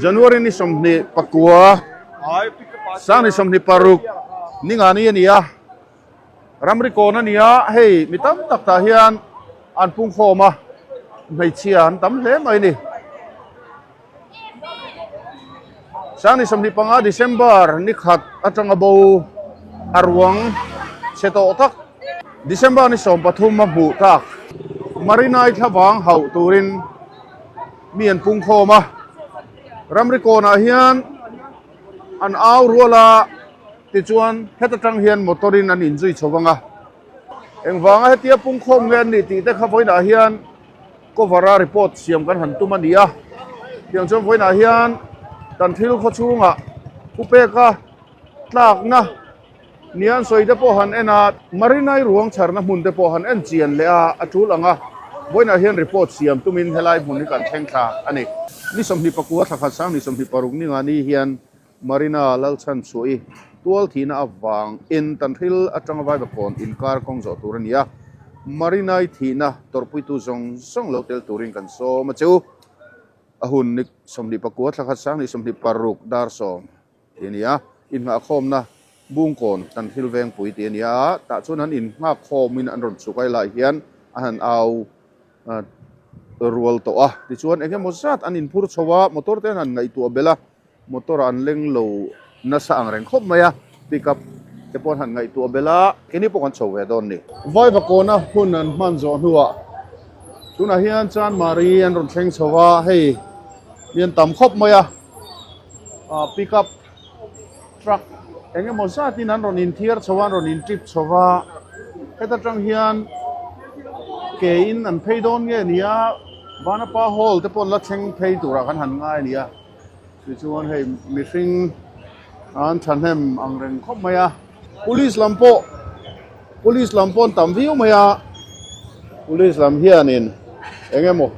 January ni 29, sang ni 26 ni nga ni a ni a, ramri kawn a ni a, hei mi tam tak tah hian an pungkhawm a, hmeichhia an tam hle mai a ni. Sang ni 25 December ni khat atanga bo a ruang chhe tawh tak December ni 13 a hmuh tak Marinai thlavang hauh turin mi an pungkhawm a, ramri kawnah hian an au rual a tichuan heta tang hian motor in an inzui chho vang a, engvanga hetia pungkhawm nge an nih tih te kha vawiinah hian cover a report siam kan han tum a ni a, tiang chuan vawiinah hian kan thil khaw chhungah pu peka tlakna nia an sawi te pawh han en a, Marinai ruang chharna hmun te pawh han en chian leh a, a tul ang a, vawiinah hian report siam tumin helai hmun hi kan thleng thla a ni. Ni 29 thla khat sang ni 26 ni nga ni hian Marina Lalchhan chhuahi tual thihna avang in Tanhril atanga Vaivakawn inkar kawng zawh tur a ni a, Marinai thihna tawrhpuitu zawng zawng lo tel turin kan sawm a cheu. A hun ni 29 thla khat sang ni 26 dar 10 tih a ni a, inngahkhawmna Bungkawn Tanhril Vengpui tih a ni a, tah chuan an innghakkhawmin an rawn chhuk a, helaiah hian a han au rual tawh a, tichuan eng emaw zat an inphur chho a, motor te an han ngaihtuah belh a. Motor an leng lo nasa ang reng khawp mai a, pickup te pawh an han ngaihtuah belh a, keini pawh kan chho ve dawn ni. Vaivakawna hun an hman zawh hnuah tunah hian Chanmari an rawn thleng chho a, hei mi an tam khawp mai a, ah pickup truck eng emaw zatin an rawn inthiar chho a, an rawn intrip chho va, heta tang hian ke in an phei dawn nge ni a, Vanapa hall te pawh an la thleng phei turah kan han ngai a ni a. Tichuan hei mihring an thahnem ang reng khawp mai a, police lam pawh police lam pawh an tam viau mai a, police lam hianin eng emaw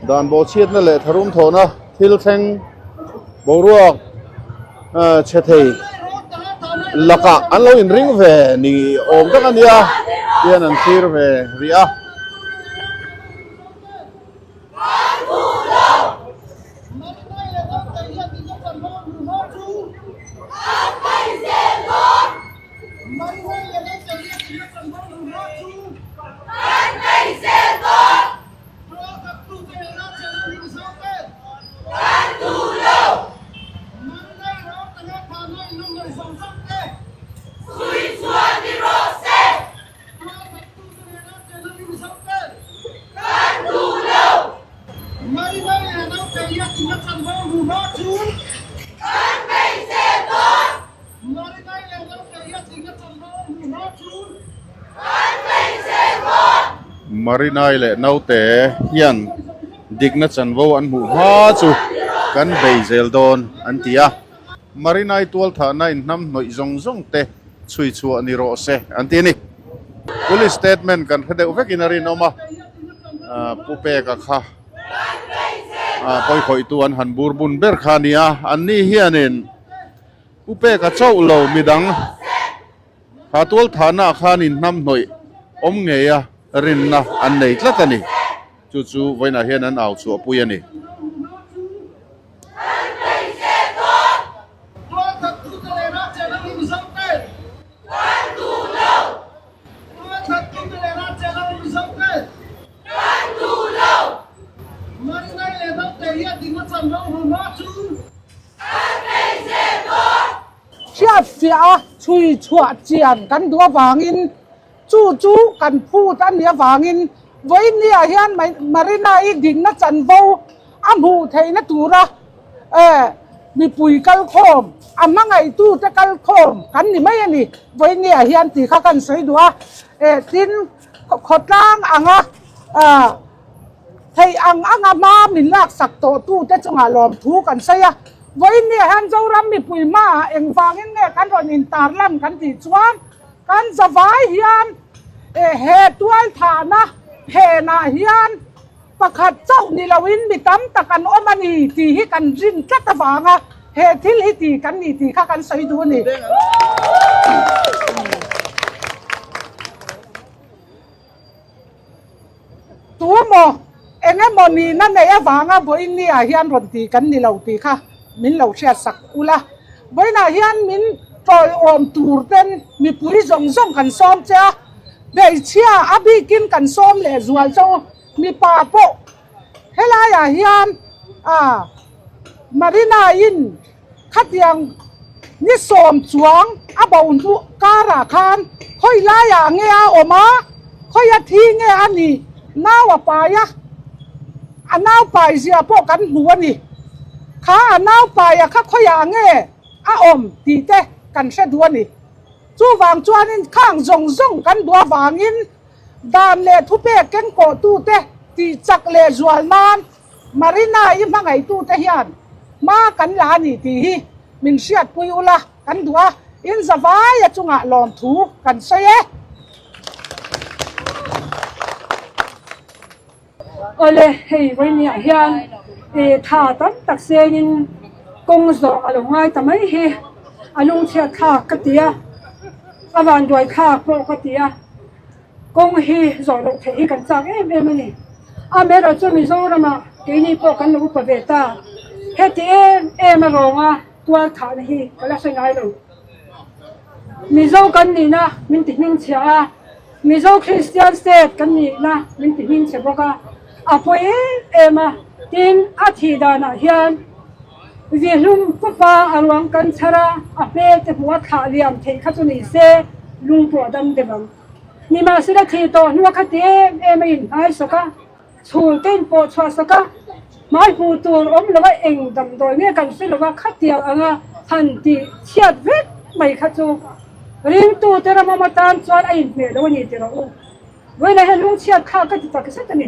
dan bawhchhiatna leh tharum thawhna thil thleng boruak chhe thei lakah an lo inring ve ni awm tak a nia tihian an thlir ve rih a. Marinai leh naute hian dikna chanvo an hmuh hma chu kan bei zel dawn an ti a. Marinai tualthahna inhnamhnawih zawng zawng te chhui chhuah ni rawh se an ti a ni. Police statement kan hre deuh vekin a rinawm a, Pu Peka kha pawikhawihtu an han bur bun ber kha a ni a, anni hianin Pu Peka chauh lo midang kha tualthahna khan inhnamhnawih awm ngeia rinna an nei tlat a ni. Chu chu vawiinah hian an au chhuahpui a ni. Hriatfiah a chhui chhuah chian kan duh avangin chu chu kan phut a nih avangin vawinia hian Marina-i dikna chanvo a hmuh theihna tura. mipui kalkhawm, a hmangaihtute kalkhawm kan ni mai a ni. Vawinia hian tih kha kan sawi duh a, eh tin khawtlang anga ah theih ang anga hma min laksak tawh tute chungah lawmthu kan sawi a. Vawinia hian Zoram mipui hmaah engvangin nge kan rawn intarlan kan tih chuan kan zavai hian eh he tualthahna phenah hian Pakhat chauh ni loin mi tam tak an awm a ni tih hi kan rin tlat avanga he thil hi ti kan ni tih kha kan sawi duh a ni. Tu maw eng emaw nihna neih avanga vawiinniah hian rawn ti kan ni lo tih kha min lo hriatsak ula. Vawiinah hian min tawiawm tur ten mipui zawng zawng kan sawm che a, hmeichhia a bikin kan sawm leh zual cho mipa pawh helaiah hian ah Marina in khatiang ni sawm chuang a bo hnu karah khan khawi laiah nge a awm a, khawi a thi nge a nih nau a pai a, a nau pai zia pawh kan hmu a ni. Kha a nau pai a kha khawiah nge a awm tih te kan hre duh a ni. Chuvang chuanin khang zawng zawng kan duh avangin dan leh thupek kengkawhtute tih chak leh zual nan Marina-i hmangaihtute hian hma kan la a ni tih hi min hriatpui ula kan duh a, in zavaia chungah lawmthu kan sawi e. Awle, hei vawinia hian tha tam tak sengin kawng zawh a lo ngai ta mai hi a lungchhiat thlak ka ti a, a vanduai thlak pawh ka ti a, kawng hi zawh loh theih hi kan chak em em a ni. Amaherawhchu chu Mizoramah keini pawh kan lo upa ve ta, heti em em a rawnga tual thahna hi ka la hre ngai lo. Mizo kan nihna min ti hmingchhia a. Mizo Kristian state kan nihna min ti hming che bawk a, a pawi em em a, tin a thih danah hian vihlum pupa a ruang kan chhar a, a hmel te hmuh a thlah liam theih kha chu ni se lung pawh a dam deuh ang. Nimahsela thih tawh hnua kha ti em em a inhmaisawk a, chhul te inpawh chhuah sak a, hmai hmuh tur awm lo a eng damdawi nge kan hre lo a, khatiang anga han tih chhiat vek mai kha chu ringtute ram awm atan chuan a inhmeh lo a ni ti rawh u. Vawiinah hian lungchhiat thlak ka ti tak zet a ni.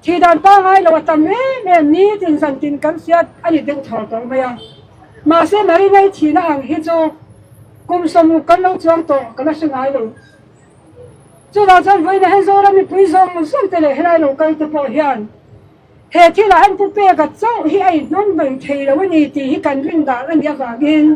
Thih dan pangngai lo a tam em em nitin zantin kan hriat a ni deuh thaw tawh mai a. Mahse Marinai thihna ang hi chu kum 60 kan lo chuang tawh ka la hre ngai lo. Chuvang chuan vawiinah hian Zoram mipui zawng zawng te leh helai lo kal te pawh hian he thilah hian Pu Peka chauh hi a inhnawm mai thei lo a ni tih hi kan rin dan a nih avangin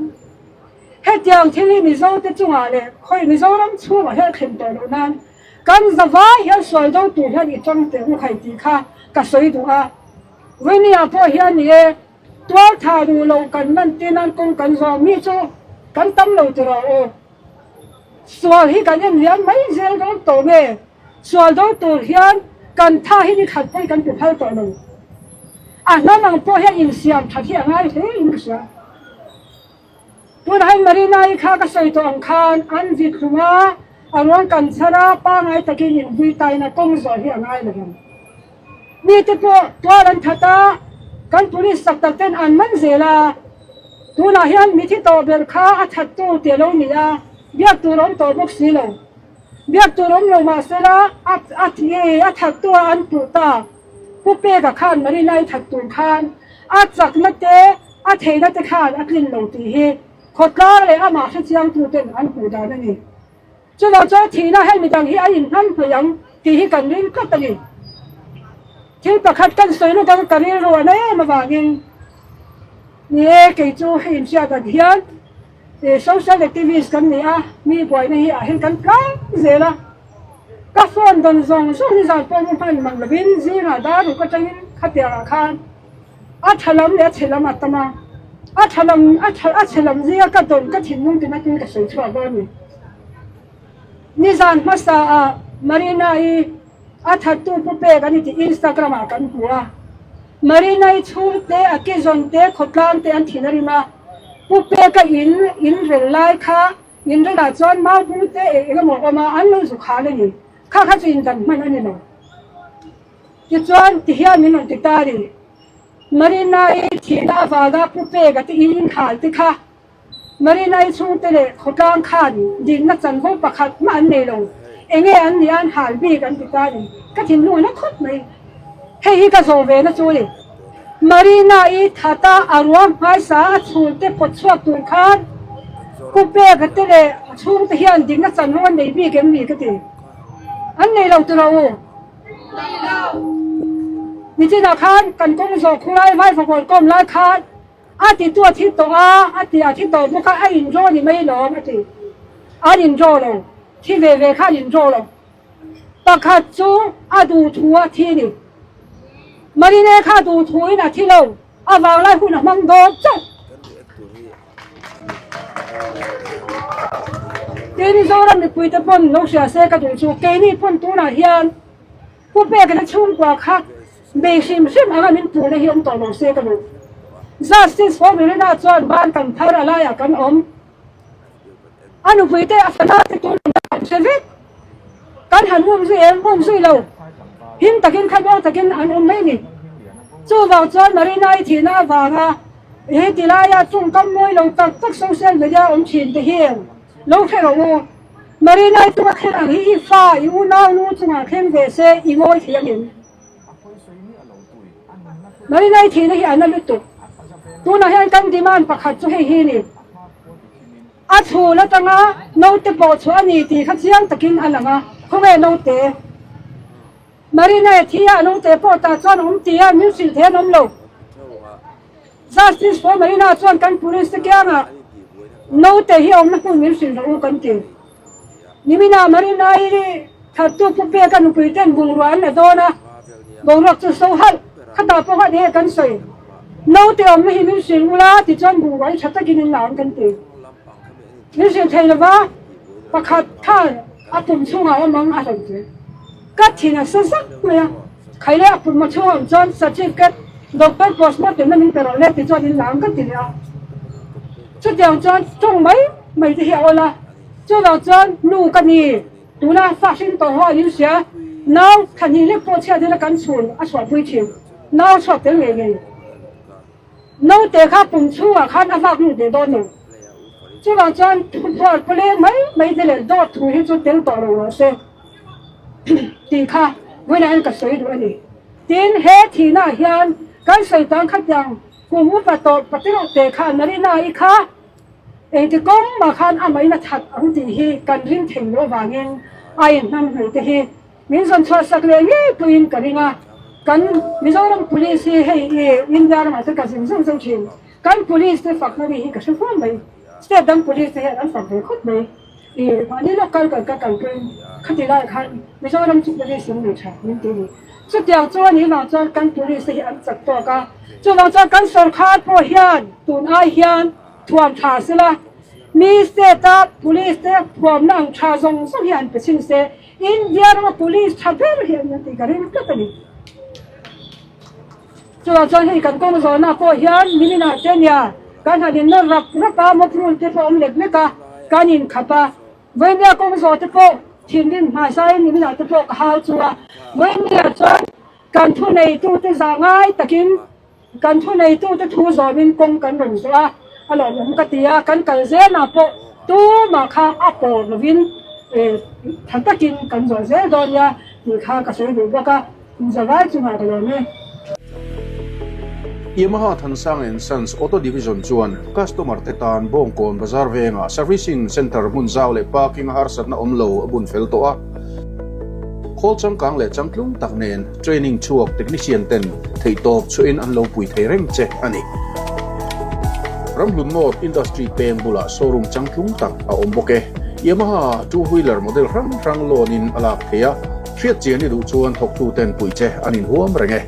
hetiang thil hi Mizo te chungah leh khawi Mizoram chhungah hian a thlen tawh loh nan kan zavai hian sual do tur hian i tang teh u khai tih kha ka sawi duh a. Vawinia pawh hian ni e tualtha duh loh kan man tin an kawng kan zawh mi chu kan tam lo ti rawh u. Sual hi kan en liam mai zel dawn tawh nge? Sual dawn tur hian kan tha hi ni khat pawhin kan ti phal tawh lo. A hnam ang pawh hian insiam that hi a ngai hle in ka hria. Tunah hian Marina-i kha ka sawi tawh ang khan an vit hlum a, a ruang kan chhar a, pangai takin inbui tain a kawng zawh hi a ngai lo ang. Mite pawh tual an that a, kan police tak tak ten an man zel a, tunah hian mithi tawh ber kha a that tu tih a lo ni a, biak tur awm tawh bawk si lo. Biak tur awm lo mah sela a a a that tu a an puh ta. Pu Peka khan Marina-i that tur khan a chakna te a theihna te khan a tlin lo tih hi khawtlang leh amah hrechiang tu ten an hmuh dan a ni. Chuvang chuan thihna hei midang hi a inhman hmei ang tih hi kan ring tlat a ni. Thil pakhat kan sawi lawk ang ka rilru a na em avangin ni e, kei chu hei inhriat ang hian social activist kan ni a, mi buaina hi ah hian kan tlang zel a. Ka phone dawn zawng zawng hi zan pawh mu hman mang lovin zingah dar ruk atangin khatiang ah khan A tha lam leh a chhe lam a tam a, a tha lam a tha a chhe lam zinga ka dawn ka thinlung tina tin ka sawi chhuak dawn a ni. Nizan hmasa ah Marina-i a thattu pu pek a ni tih Instagram ah kan hmu a, Marina-i chhungte a ki zawn te khawtlang te an thin a rim a, pu peka in in rel lai kha in rel ah chuan mau bung te eng emaw a awm a, an lo zu khal a ni, kha kha chu in dan hman a ni lo. Tichuan, tihian min rawn ti ta a ni. Marina-i thihna avanga Pu Peka te in inkhal te kha Marina-i chhungte leh khawtlang khan dikna chanvo pakhat mah an nei lo. Enge an nih a an hal bik an ti ta a ni. Ka thinlung a na khawp mai. Hei hi ka zawh ve na chu a ni. Marina-i thata a ruang hmaisa a chhungte pawt chhuak tur khan Pu Peka te leh a chhungte hian dikna chanvo an nei bik em ni ka ti. An nei lo tiraw u? Nichinah khan kan kawng zawh khulai vai fakawl kawm lai khan a titu a thi tawh a, a ti a thi tawh bawk a, a indraw ni mai lawm a ti. An indraw lo, thi ve ve kha an indraw lo. Pakhat chu a duh thu a thi ni. Marine kha duh thuin a thi lo, a vanglai hun a hmang dawn chauh. Tin, Zoram mipuite pawn lo hria se ka duh chu keini pawn tunah hian Pu Pekna chhungkua kha bei hrim hrim anga min puhna hi awm tawh lo se ka duh. Justice for Marina chuan ban kan phar a laiah kan awm. A nupuite a fana te tunah kan hre vek. Kan han um zui em? Um zui lo. Him takin khamuang takin an awm mai ni. Chuvang chuan Marina-i thihna avanga he tilaia tawngkam mawi lo tak tak social media awm thin te hi lo hre rawh u. Marina-i chunga thleng ang hi i fa, i unau nu chungah thleng ve se i ngawi thei angem? Marina-i thihna hi a na lutuk. Tunah hian kan demand pakhat chu hei hi ni. A chhul atanga naute pawh chhuah a ni tih kha chiang takin a lang a, khawnge naute? Marina-i thi a, naute pawh tah chuan awm ti a, min hrilh thei an awm lo. Justice for Marina chuan kan police te kiangah naute hi a awmna hmun min hrilh rawh u kan ti. Nimina Marina-i thattu Pu Peka nupui ten bungrua an la dawn a, boruak chu so halh, khatah pawh khan enge kan sawi? Naute awmna hi min hrilh ula tichuan bungrua hi tha takin in la ang kan ti. Min hrilh thei lova pakhat khan a pum chhungah awm ang a rawn ti. Ka thin a sa zak mai a, khaile a pum a chhungah awm chuan certificate doctor postmortem na min pe rawh le tichuan in la ang ka ti leh a. Chutiang chuan tawng mai mai te hi a awl a, chuvang chuan nu ka ni tuna fa hring tawh ho an inhria, nau thahnih lek pawh chhiat ila kan chhun a chhuahpui thin. Nau chhuak tel ngei ngei. Naute kha pum chhungah khan a vak lut leh dawn lo. Chuvang chuan thubual pawleng mai mai te leh dawt thu hi chu tel tawh lo rawh se tih kha vawiinah hian ka sawi duh a ni. Tin, he thihnaah hian kan sawi tan khatiang kum upa tawh patirawh te khan Marina-i kha engti kawng mah khan amahin a that ang tih hi kan ring thei loh avangin a inhnamhnawih te hi Min zawn chhuah sak leh ngei pawhin ka ring a, kan Mizoram Police hi hei i India ramah te ka zin zauh zauh thin, kan Police te fakna ri hi ka hre fo mai, State dang Police te hian an fak ve khawp mai, i mahni local kan ka kalpui khati lai khan Mizoram chu Police an nei tha min ti ni. Chutiang chu a nih vang chuan kan Police te hi an chak tawk a, chuvang chuan kan sawrkhar pawh hian tun ai hian thuam tha sela, mi state a Police te thuamna ang tha zawng zawng hi an pe chhin se, India rama police tha ber hi an tih ka ring tlat a ni. Chuvang chuan hei kan kawng zawhna pawh hian niminah te nia kan han in nawr rap rap a, motor te pawh awm lek lek a, kan in khap a. Vawinia kawng zawh te pawh thinrim hmaisaiin niminah te pawh ka hau chu a. Vawinia chuan kan thuneitute zah ngai takin Kan thuneitute thu zawmin kawng kan rawn zawh a, a lawmawm ka ti a, kan kal zelah pawh tumah kha a pawr lovin tha takin kan zawh zel dawn nia tih kha ka sawi duh bawk a, inzavai chungah ka lawm e. Yamaha Thansang and Sons Auto Division chuan customer te tan Bawngkawn Bazar vengah Servicing Centre hmun zau leh parking a harsatna awm lo a bun fel tawh a. Khawl changkang leh changtlung tak nen training chhuak technician ten theihtawp chhuahin an lo pui thei reng che a ni. Ramhlun North Industry peng bulah showroom changtlung tak a awm bawk e. Yamaha two wheeler model hrang hrang loan in a lak thei a, hriat chian i duh chuan thawktu ten puih che an inhuam reng e.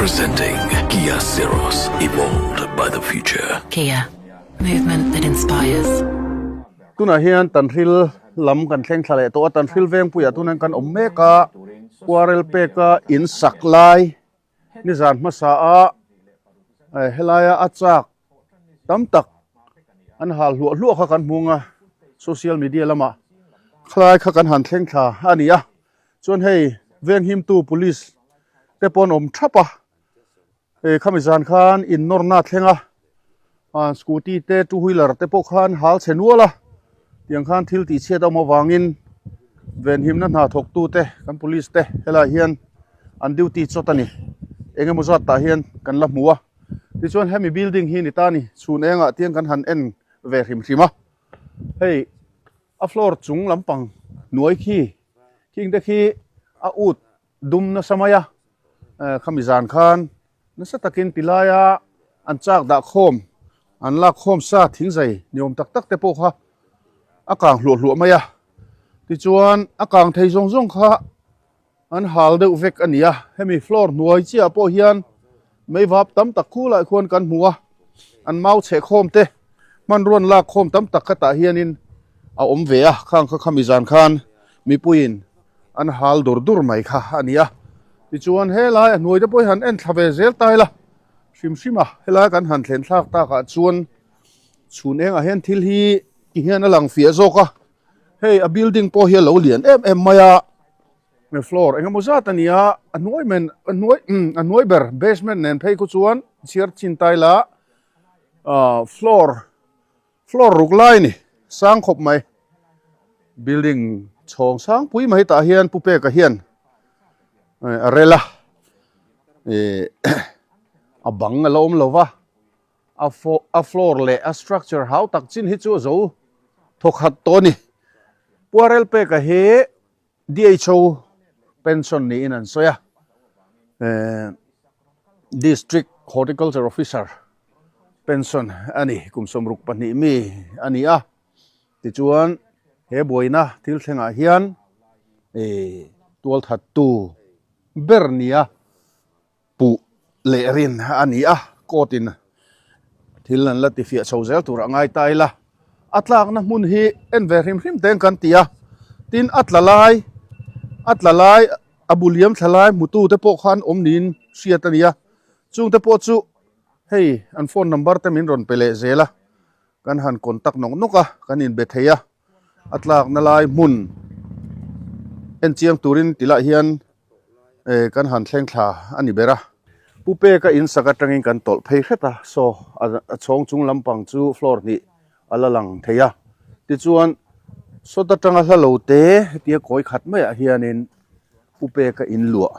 Presenting Kia Syros, evolved by the future. Kia, movement that inspires. Tunah hian Tanhril lam kan thleng thla leh tawh a, Tanhril vengpuiah tunah hian kan awm mek a, Kuarel peka in sak lai nizan hmasa a helaia a chak tam tak an hal hluah hluah kha kan hmung a, social media lamah khalai kha kan han thleng thla a ni a, chuan hei venghimtu police te pawh an awm thap a. Hei khami zan khan in nawrna a thleng a, ah scooty te two wheeler te pawh khan hal chhe nual a, tiang khan thil tih chhiat a awm avangin venhimna hna thawk tu te kan police te helaiah hian an duty chawt a ni eng emaw zat tah hian kan la hmu a tichuan hemi building hi ni ta a ni chhun engah tiang kan han en ve hrim hrim a hei a floor chung lampang hnuai khi khing te khi a ut Dum nasa mai a, khami zan khan nasa takin ti laia an chak dah khawm, an lak khawm sa thingzai ni awm tak tak te pawh kha a kang hluah hluah mai a. Tichuan a kang thei zawng zawng kha an hal deuh vek a ni a, hemi floor hnuai chiah pawh hian meivap tam tak khulai khuan kan hmu a, an mau chheh khawm te hmanrua an lak khawm tam tak khatah hianin a awm ve a, khang kha khami zan khan mipuiin an hal dur dur mai kha a ni a tichuan helai a hnuai te pawh hi han en thla ve zel ta ila hrim hrim a helai kan han thlen thlak takah chuan chhun engah hian thil hi ti hian a lang fiah zawk a hei a building pawh hi a lo lian em em mai a floor eng emaw zat a ni a a hnuai men a hnuai a hnuai ber basement nen phei khu chuan chhiar chin ta ila ah floor Floor ruk lai a ni, sang khawp mai. Building chhawng sang pui mai tah hian Pu Peka hian a rel a, ih a bang a la awm lo va, a a floor leh a structure hau tak chin hi chu a zo thawkhat tawh a ni. Pu Arel Peka hi DHO pension niin an sawi a, District Horticulture Officer pension a ni, kum 62 mi a ni a, tichuan he buaina thil thlengah hian tualthattu ber nia Puh leh rin a ni a, court in thil an la ti fiah chho zel tur a ngai ta ila, a tlakna hmun hi en ve hrim hrim teng kan ti a, tin a tla lai a tla lai a bu liam thla lai hmutu te pawh khan awm niin hriat a ni a, chung te pawh chu hei an phone number te min rawn pe leh zel a, kan han contact nawk nawk a, kan inbe thei a. A tlakna lai hmun en chiang turin ti lah hian eh kan han thleng thla a ni ber a. Pu Peka in sak atangin kan tawlh phei hret a, saw a chhawng chung lampang chu floor hnih a la lang thei a. Tichuan sawt atanga hla lo te hetia kawi khat maiah hianin Pu Peka in luah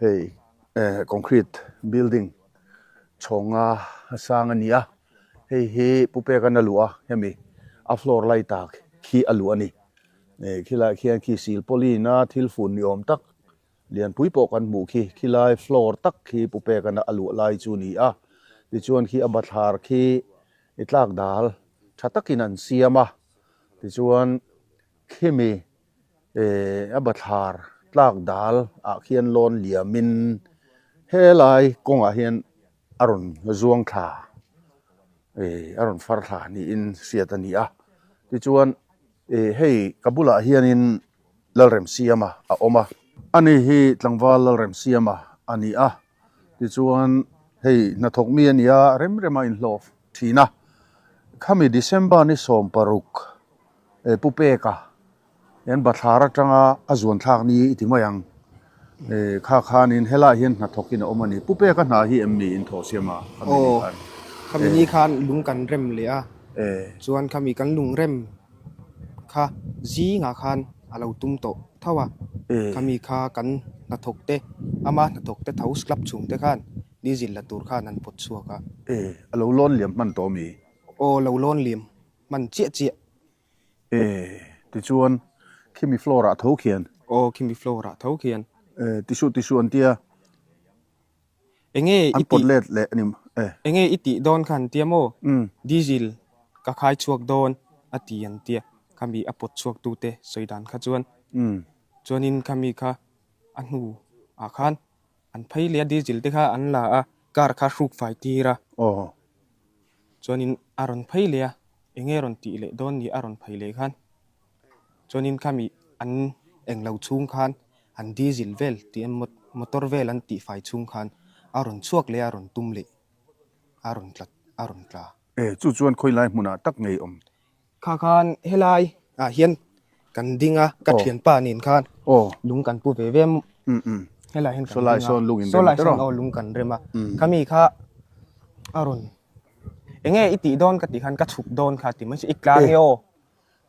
hei eh concrete building chhawnga a sang a ni a. Hei hi Pu Peka'n a luh a, hemi a floor lai tak khi a luh a ni. Eh khilaiah khian khi silpauline a thil fun ni awm tak lianpui pawh kan hmuh khi, khilai floor tak khi Pu Peka'n a luh lai chu a ni a. Tichuan khi a bathlar khi i tlak dal tha takin an siam a, tichuan khimi eh a bathlar tlak dal ah khian lawn liamin helai kawngah hian a rawn zuang thla eh a rawn far thla niin hriat a ni a tichuan eh hei ka bulah hianin Lalremsiama a awm a ani hi tlangval Lalremsiama a ni a tichuan hei hnathawk mi a ni a rem rema inhlawh thin a khami December ni 16 eh Pu Peka Hian bathlar atanga a zuan thlak ni i ti mai ang. Eh kha khanin helaiah hian hnathawkin a awm a ni. Pu Peka hna hi em ni in thawh siam a khami ni Aw, khan? khami ni khan lung kan rem leh a. Eh. Chuan khami kan lung rem kha zingah khan a lo tum tawh tho a. Eh. Khami kha kan hnathawk te, ama hnathawk te tho club chhung te khan diesel la tur khan an pawt chhuak a. Eh, a lo lawn liam hman tawh mi? Aw, lo lawn liam hman chiah chiah. E, tichuan khimi floor ah tho khian. Aw, khimi floor ah tho khian. E, tissue tissue an tia. Enge i An pawt let leh a ni e. Enge i tih dawn kha an tia maw? Umm. Diesel ka khai chhuak dawn a ti an tia. Khami a pawt chhuak tu te sawi dan kha chuan. Umm. Chuanin khami kha a hnu ah khan an phei leh a diesel te kha an la a, car kha hruk fai tir a. Aw. Chuanin a rawn phei leh a. Enge rawn tih leh dawn ni a rawn phei leh khan chuanin khami an englo chhung khan an diesel vel tih an motor vel an tih fai chhung khan a rawn chhuak leh a a rawn tum leh a rawn tla a rawn tla. E chu chuan khawilai hmunah tak ngei awm. Kha khan helai ah hian kan ding a ka thianpa nen khan lung kan pu ve ve helai hian kan ding a sawlai sawn aw lung kan rem a khami kha a rawn Enge i tih dawn ka tih khan ka chhuk dawn kha ti mai chu i tla nge aw.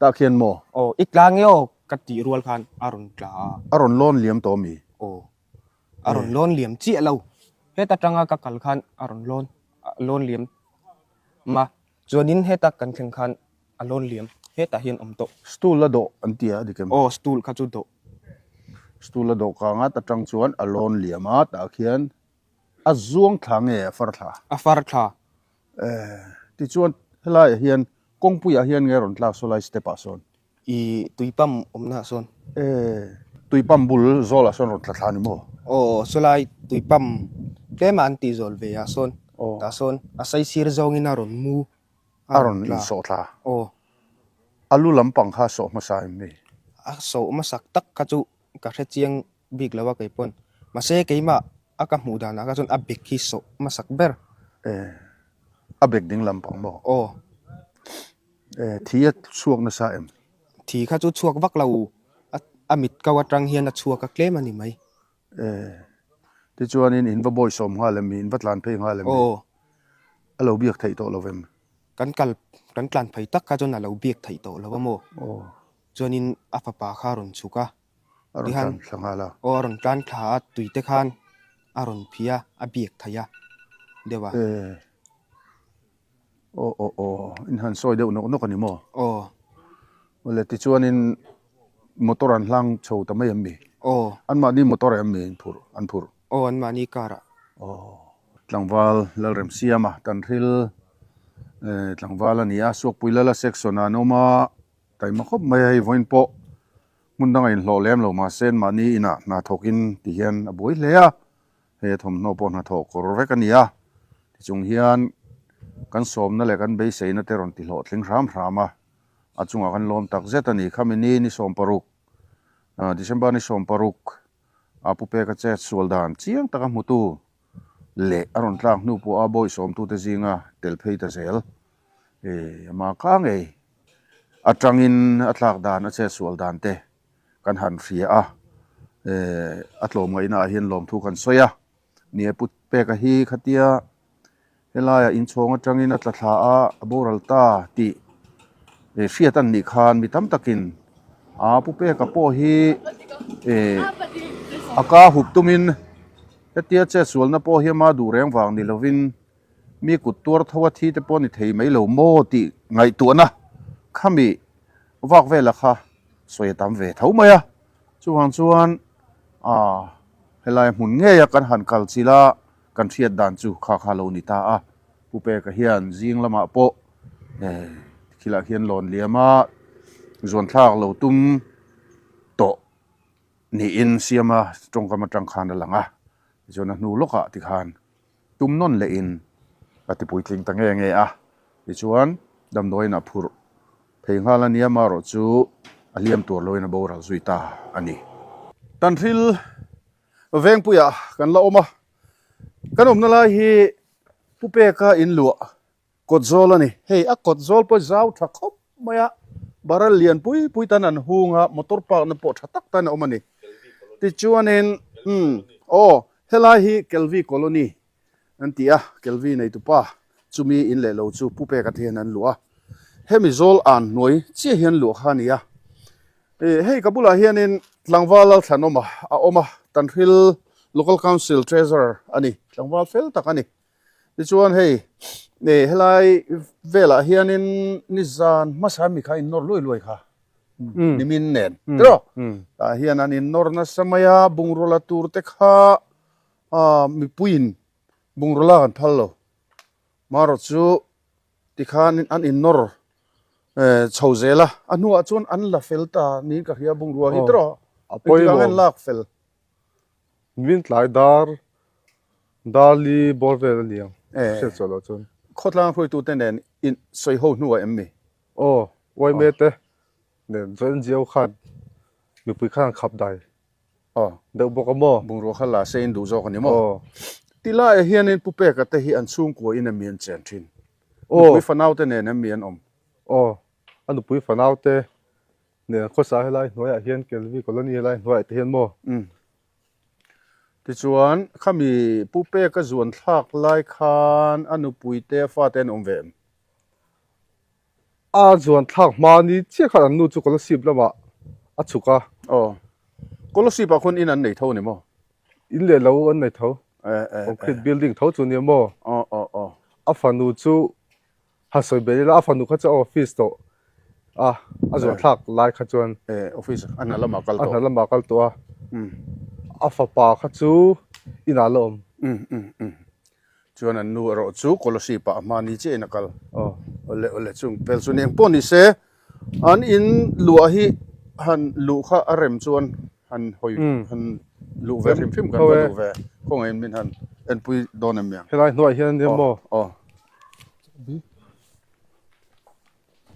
Tah khian maw? Aw i tla nge aw ka tih rual khan a rawn tla a. A rawn lawn liam tawh mi? Aw a rawn lawn liam chiah lo. Heta tanga ka kal khan a rawn lawn lawn liam ma chuanin heta kan thleng khan a lawn liam hetah hian awm tawh. Stool a dawh an ti a dik em? Aw stool kha chu dawh. Stool a dawh kang a ta tang chuan a lawn liam a tah khian A zuang thla nge a far thla? A far thla. Eh, tichuan helaiah hian kawngpuiah hian nge rawn tlak saw lai step ah sawn? I tui pump awmna ah sawn. Eh, tui pump bul zawlah sawn rawn tla thla ni maw? Aw, sawlai tui pump tlema an tih zawl ve ah sawn. Aw. Tah sawn a saisir zawngin a rawn mu a rawn insawh thla. Aw. A lu lampang kha a sawh hmasa em ni? A sawh hmasak tak kha chu ka hre chiang bik lo a kei pawn. Mahse keimah a ka hmuh danah kha chuan a bek hi sawh hmasak ber. E, a bek ding lampang maw? Aw. E, thi a chhuak nasa em? Thi kha chu chhuak vak lo, a a mit ko atang hian a chhuak a tlem a ni mai. E, tichuanin in va bawisawm nghal em mi? In va tlan phei nghal em mi? Aw. A lo biak theih tawh lo vem? Kan kal, kan tlan phei tak kha chuan a lo biak theih tawh lo a maw? Aw. Chuanin a fapa kha a rawn chhuk a, A rawn tlan thla nghal a. Aw a rawn tlan thla a, tui te khan a rawn phih a, a biak thei a deuh a. E. Aw aw aw, in han sawi deuh nawk nawk a ni maw? Aw. Awle tichuanin motor an hlang chho ta mai em mi? Aw. Anmahni motor em mi in phurh, an phurh? Aw anmahni car ah. Aw. Tlangval Lalremsiama Tanhril tlangval a ni a, Suakpui Lala section ah an awm a, taima khawp mai a hei vawiin pawh Hmun danga inhlawh lem lo mahse mahni inah hna thawkin ti hian a buai hle a, hei a thawmhnaw pawh hnathawh kawr vek a ni a, tichung hian kan sawmna leh kan beiseina te rawn ti hlawhtling hram hram a, a chungah kan lawm tak zet a ni. Khami ni ni 16, December ni 16 a Pu Peka chet sual dan chiang taka hmutu leh a rawn tlak hnu pawha bawi sawmtute zinga tel phei ta zel, ama ka ngei. Atangin a tlak dan a chetsual dan te kan han hria a, a tlawmngaihna ah hian lawmthu kan sawi a, ni e Pu Peka hi khatia helaiah inchhawng atangin a tla thla a, a boral ta tih hriat an nih khan mi tam takin a Pu Peka pawh hi a ka hup tumin hetia chetsualna pawh hi ama duh reng vang ni lovin Mi kut tuar tho a thi te pawh ni thei mai lo maw tih ngaihtuahna khami vak vela kha sawi a tam ve tho mai a. Chuvang chuan aah helai hmun ngeia kan han kal chilh a, kan hriat dan chu kha kha lo ni ta a. Pu Peka hian zing lamah pawh eh khilah khian lawn liam a, zuanthlak lo tum tawh niin Siama tawngkam atang khan a lang a. Tichuan a hnu lawkah tikhan Tum nawn lehin a ti puitling ta nge nge a, tichuan damdawiin a phurh phei nghal a nia marawh chu a hliam tur loin a boral zui ta a ni. Tanhril Vengpuiah kan la awm a, kan awmna lai hi Pu Peka inluah Kawt zawl a ni. Hei a kawt zawl pawh zau tha khawp mai a, barrel lian pui pui tan an hung a, motor park na pawh tha tak tan a awm a ni. Tichuanin umm aw helai hi Kelvi Colony an ti a, Kelvi neitupa chumi in leh lo chu Pu Peka te hian an luah a, hemi zawl an hnuai chiah hian luah kha a ni a. Ih hei ka bulah hianin tlangval Lalthlanawma a awm a, Tanhril Local Council Treasurer a ni, tlangval fel tak a ni. Tichuan hei eh helai velah hianin nizan hmasa mi kha innawr luai luai kha nimin nen tiraw tah hian an innawr nasa mai a bungraw la tur te kha ah mipuiin bungraw lak an phal lo marawh chu tikhan an innawr eh chho zel a a hnuah chuan an la fel ta niin ka hria bungrua hi tiraw engtikah nge an lak fel. Min tlai dar Darli bawr vel a ni ang hriat chhuah loh chuan. Khawtlang hruaitute nen in sawi ho hnuah em mi? Aw, yma te nen chuan NGO khan mipui khan an khap dai deuh bawk a maw? Bungrua kha la se in duh zawk a ni maw? Ti laiah hianin Pu Peka te hi an chhungkua in em mi an chen thin? Nupui fanau te nen em mi an awm? Aw, a nupui fanau te nen khawsa helai hnuaiah hian Kelvi Colony helai hnuaiah te hian maw? Tichuan, khami Pu Peka zuan thlak lai khan a nupui te a fate an awm ve em? A zuan thlak hma ni chiah khan an nu chu Kolasib lamah a chhuk a. Aw. Kolasib ah khawn in an nei tho a ni maw? In leh lo an nei tho. Concrete building tho chu nia maw? Aw aw aw. A fanu chu ha sawi belh ila a fanu kha chu a office tawh a, a zuan thlak lai kha chuan. Office a hna lamah kal tawh. A hna lamah kal tawh a. A fapa kha chu inah la awm. Chuan an nu erawh chu Kolasib ah a hma ni chiah in a kal. Awle awle chung pel chu ni eng pawh ni se an in luah hi han luh kha a rem chuan han hawi han luh ve hrim hrim kan va duh ve khawngaih in min han enpui dawn em miang. Helai hnuaiah hian ania maw? Aw.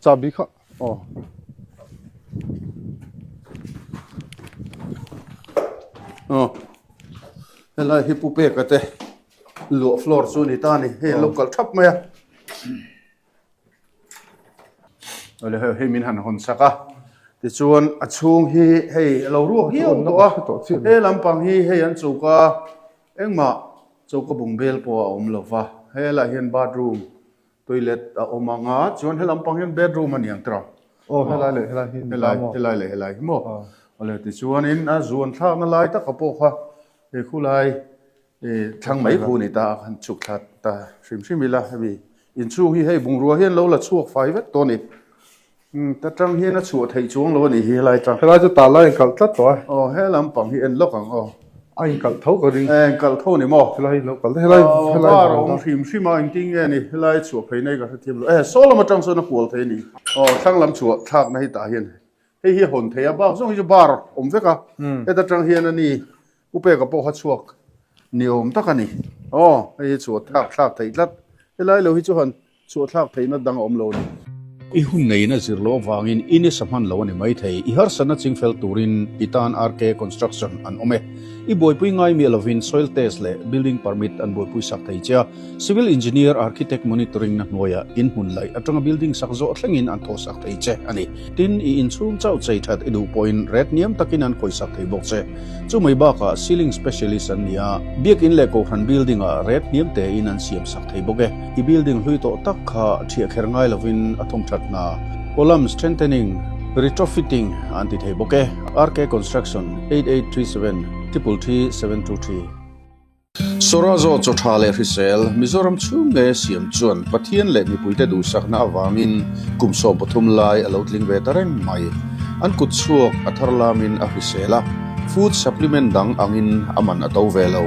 Chahbi kha. Aw. Aw. Helai hi Pu Peka te luah floor chu ni ta ni. Hei an lo kal thap mai a. Awle hei hei min han hawn sak a. Tichuan a chhung hi hei a lo ruak hiau tawh a. He lampang hi hei an choka engmah choka bungbel pawh a awm lo va. Helaiah hian bathroom Toilet a awm ang a, chuan he lampang hian bedroom a ni ang tiraw? Aw, helai leh helai hi ni ta maw? Helai leh helai hi maw? Awle, tichuanin a zuan thlakna lai taka pawh kha he khulai thlang mai khu ni ta a, han chhuk thla ta hrim hrim ila hemi inchhung hi hei bungrua hian lo la chhuak fai vek tawh a ni. Umm ta tang hian a chhuah theih chuang lo a nih hi helai tang. Helai chu tah lai inkalh tlat tawh a. Aw he lampang hi en lawk ang aw. A inkalh tho ka ring. E inkalh tho ni maw? Helai hi lo kalh helai helai Aw bar a awm hrim hrim a engtin nge ni helai chhuah phei nei ka hrethiam lo. E saw lam atang chuan a kual thei a ni. Aw thlang lam chhuah thlakna hi tah hian hei hi a hawn thei a bak zawng hi chu bar awm vek a. Heta tang hian a ni U Peka pawh kha chhuak ni awm tak a ni. Aw hei hi chhuah thlak thlak theih tlat. Helai lo hi chu han Chhuah thlak theihna dang a awm lo a ni. I hun neiin a zir loh avangin i nisa hman lo a ni maithei. I harsatna chingfel turin i tan RK Construction an awm e. I buaipui ngai miah lovin soil test leh building permit an buaipui sak thei che a. Civil engineer, architect monitoring na hnuaiah in hmun laih atanga building sak zawh thlengin an thawh sak thei che a ni. Tin, i inchhung chauh chei that i duh pawhin ret hniam takin an khawih sak thei bawk che. Chu mai bakah ceiling specialist an ni a, biakin leh kohhran building ah ret hniam tein an siam sak thei bawk e. I building hlui tawh tak kha thiah kher ngai lovin a thawm that hna, column strengthening, retrofitting an ti thei bawk e. RK Construction, 8837 333 723. Sawrazo chaw tha leh hrisel, Mizoram chhung nge siam chuan Pathian leh mipuite duhsakna avangin kum 13 lai a lo tling ve ta reng mai. An kut chhuak a thar lamin a hrisel a, food supplement dang angin a man a to ve lo.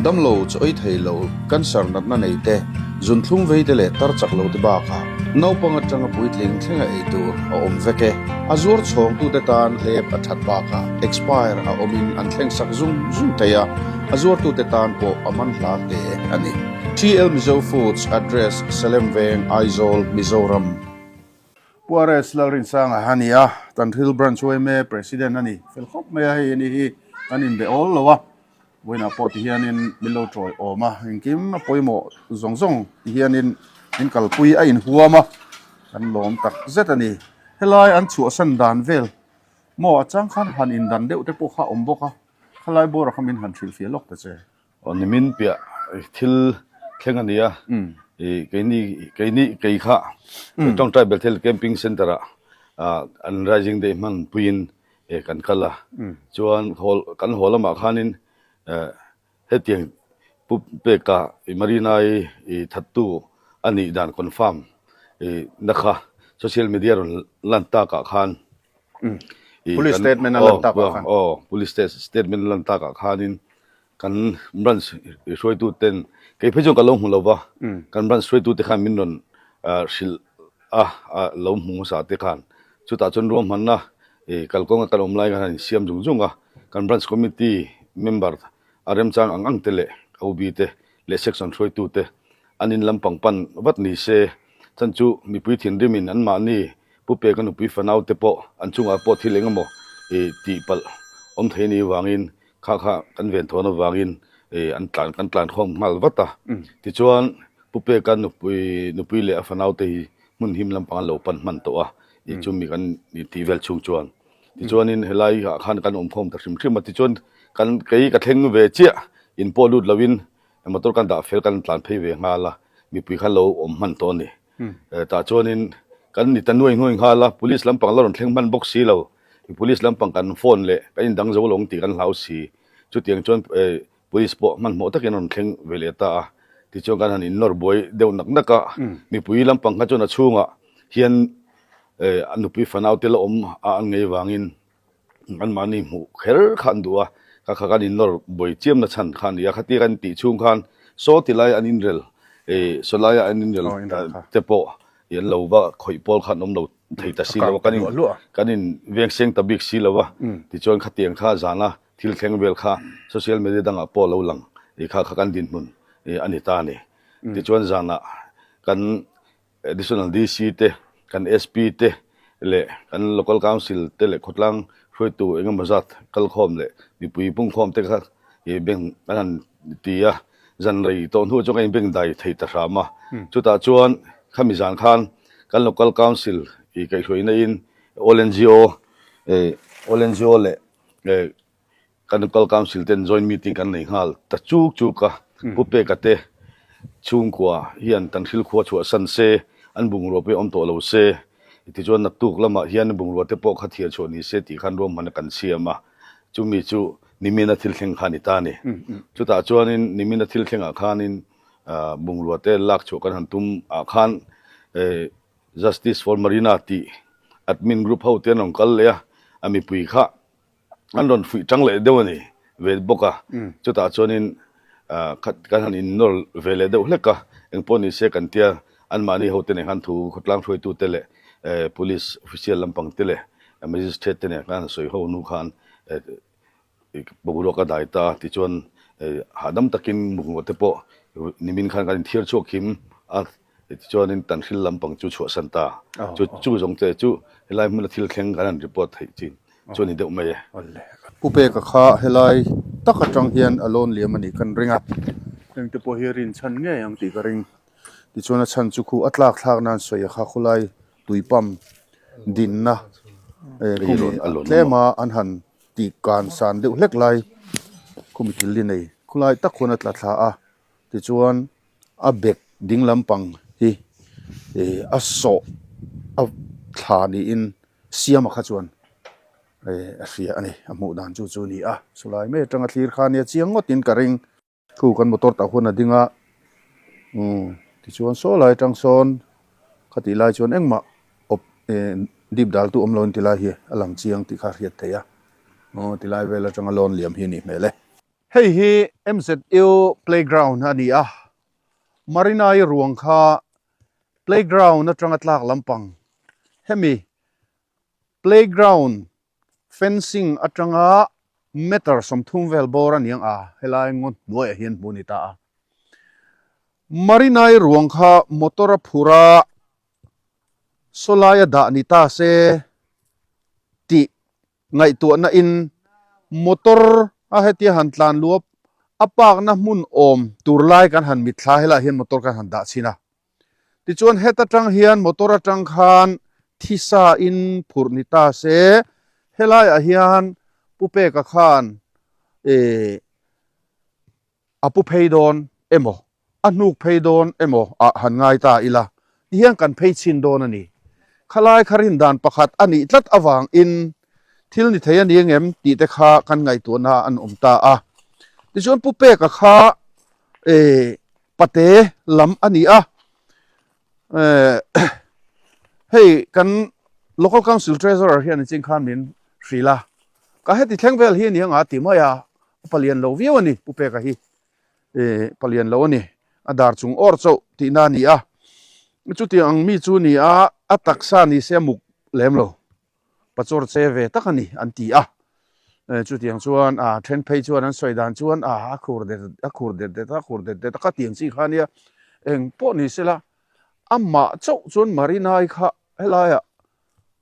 Damlo chaw ei thei lo, cancer natna nei te, zunthlum vei te leh tar chak lo te bakah naupang atanga puitling thlenga ei tur a awm vek e. A zuar chhawngtute tan hlep a that bakah expire a awmin an thleng sak zung zung thei a, a zuartute tan pawh a man hla hle a ni. TL Mizo Foods Address, Salem Veng, Aizawl, Mizoram. Pu RS Lalrinsanga a ni a, Tanhril Branch yma President a ni fel khawp mai a, hei ani hi kan inbe awl lo a, vawiinah pawh tihianin min lo tawi awm a, engkim a pawimawh zawng zawng tihianin min kalpui a inhuam a, kan lawm tak zet a ni. Helai an chhuahsan dan vel maw a chang khan han indan deuh te pawh kha a awm bawk a, khalai bawra kha min han hrilhfiah lawk ta che. Aw nimin piah thil thleng a ni a, ih keini keini kei kha Tawngtai Bethel Camping Centre ah an Rising Day hman puiin kan kal a, chuan haw kan haw lamah khanin hetiang Pu Peka i Marina-i i thattu a nih dan confirm na kha social media rawn lan takah khan Police statement a lan takah khan. Aw police statement a lan takah khanin Kan branch hruaitu ten kei phei chuan ka lo hmu lo va, kan branch hruaitu te khan min rawn hrilh a, lo hmu hmasa te khan. Chutah chuan ruahmanna kalkawnga kan awm lai khan an insiam zung zung a, kan branch committee member a remchang ang ang te leh OB te leh section hruaitu te an in lampang pan vat ni se, chan chu mipui thinrimin anmahni. Pu Peka nupui fanau te pawh an chungah pawh thil eng emaw tih palh awm thei anih avangin kha kha kan ven thawn avangin an tlan kan tlan khawm nghal vat a. Tichuan Pu Peka nupui nupui leh a fanau te hi hmun him lampang an lo pan hman tawh a, chumi kan tih vel chhung chuan. Tichuanin helai ah khan kan awm khawm ta hrim hrim a, tichuan kan kei ka thleng ve chiah in pawh lut loin motor kan dah fel kan tlan phei ve nghal a, mipui khan lo awm hman tawh a ni. Tah chuanin kan ni ta nuai nuai nghal a, police lampang la rawn thleng hman bawk si lo, police lampang kan phone leh kan indang zo lo ang tih kan hlau si, chutiang chuan police pawh hmanhmawh takin a rawn thleng ve leh ta a, tichuan kan han innawr buai deuh nak nak a, mipui lampang kha chuan a chhungah hian a nupui fanau te la awm a an ngei vangin anmahni hmuh kher kha an duh a, kha kha kan innawr buai chiamna chhan kha a ni a, khatia kan tih chhung khan saw ti lai an inrel saw laia an inrel te pawh an lo va khawih pawl kha an awm lo thei ta si lo a, kan in kan in veng seng ta bik si lo a, tichuan khatiang kha zana thil thleng vel kha social media dangah pawh a lo lang kha kha kan dinhmun a ni ta a ni. Tichuan zanah kan Additional DC te, kan SP te leh kan Local Council te leh khawtlang hruaitu engemaw zat kalkhawm leh mipui pungkhawm te kha i beng an han ti a, zan rei tawh hnu chuan kan inbeng dai thei ta hram a. Chutah chuan khami zan khan kan Local Council i kaihhruaina in All NGO, All NGO leh Kan Local Council ten joint meeting kan nei nghal ta chuk chuk a, Pu Peka te chhungkua hian kan thil khua chhuah san se, an bungrua pawh hi awm tawh lo se, tichuan naktuk lamah hian bungrua te pawh kha thiar chhuah ni se tih khan ruahmanna kan siam a, chumi chu nimina thil thleng kha a ni ta a ni. Chutah chuanin nimina thil thlengah khanin bungrua te lak chhuah kan han tum ah khan Justice for Marina tih admin group ho te an rawn kal leh a, a mipui kha an rawn fuih tang leh deuh a ni ve bawk a, chutah chuanin kan han innawr ve leh deuh hlek a, engpawh ni se kan tia anmahni hote nen khan thu khawtlang hruaitute leh police official lampang te leh magistrate te nen khan han sawi ho hnu khan boruak a dai ta tichuan hahdam takin bungrua te pawh nimin khan kan inthiar chhuak him a. Tichuanin Tanhril lampang chu chhuahsan ta. Chu chu zawng che chu helai hmuna thil thleng kan han report theih chin chu a ni deuh mai e. Pu Peka kha helai tak atang hian a lawn liam a nih kan ring a, hengte pawh hi rin chhan ngei ang tih ka ring. Tichuan a chhan chu khu a tlak thlak nan sawi a kha khulai tui pump dinna khumi tlema an han tih kan san deuh hlek lai khumi thil hi nei khulai tak khuan a tla thla a tichuan A bag ding lampang hi ih a sawh a thla niin siama kha chuan eh a hria a ni a hmuh dan chu chu a ni a chulai mai atanga thlir kha nia chiang ngawtin ka ring. Thu kan motor tah huan a ding a umm tichuan saw lai atang sawn khatih lai chuan engmah awp eh dip dal tu awm lo in tilai hi a lang chiang tih kha a hriat theih a aw tilai vel atanga lawn liam hi a nih hmel e. Hei hi MZU playground a ni a, Marinai ruang kha playground atanga tlak lampang hemi playground fencing atanga meter 30 vel bawr a ni ang a, helai ngaw hnuaiah hian hmuh a ni ta a. Marinai ruang kha motor a phur a, sawlaia dah ni ta se tih Ngaihtuahna in motor a hetia han tlan luap a park na hmun awm tur lai kan han mitthla helaiah hian motor kan han dah chhin a. Tichuan het atang hian motor atang khan thisa in phurh ni ta se helaiah hian Pu Peka khan eh A pu phei dawn emaw, a hnuk phei dawn emaw ah han ngai ta ila, tihian kan phei chhin dawn a ni. Khalai kha rin dan pakhat a nih tlat avangin thil ni thei a ni angem tih te kha kan ngaihtuahna an awm ta a. Tichuan Pu Peka kha eh pate lam a ni a, eh hei kan Local Council Treasurer hian inchin khan min hrilh a, ka heti thleng vel hi a ni anga ti mai a, A palian lo viau a ni Pu Peka hi eh palian lo a ni a dar chung awr chauh tihna a ni a chutiang ang mi chu ni a a taksa ni se a muk lem lo pachawr che ve tak a ni an ti a eh chutiang chuan a then phei chuan an sawi dan chuan a a khur det a khur det det a khur det det a ka tiang chi kha nia eng pawh ni sela amah chauh chuan Marinai kha helaiah.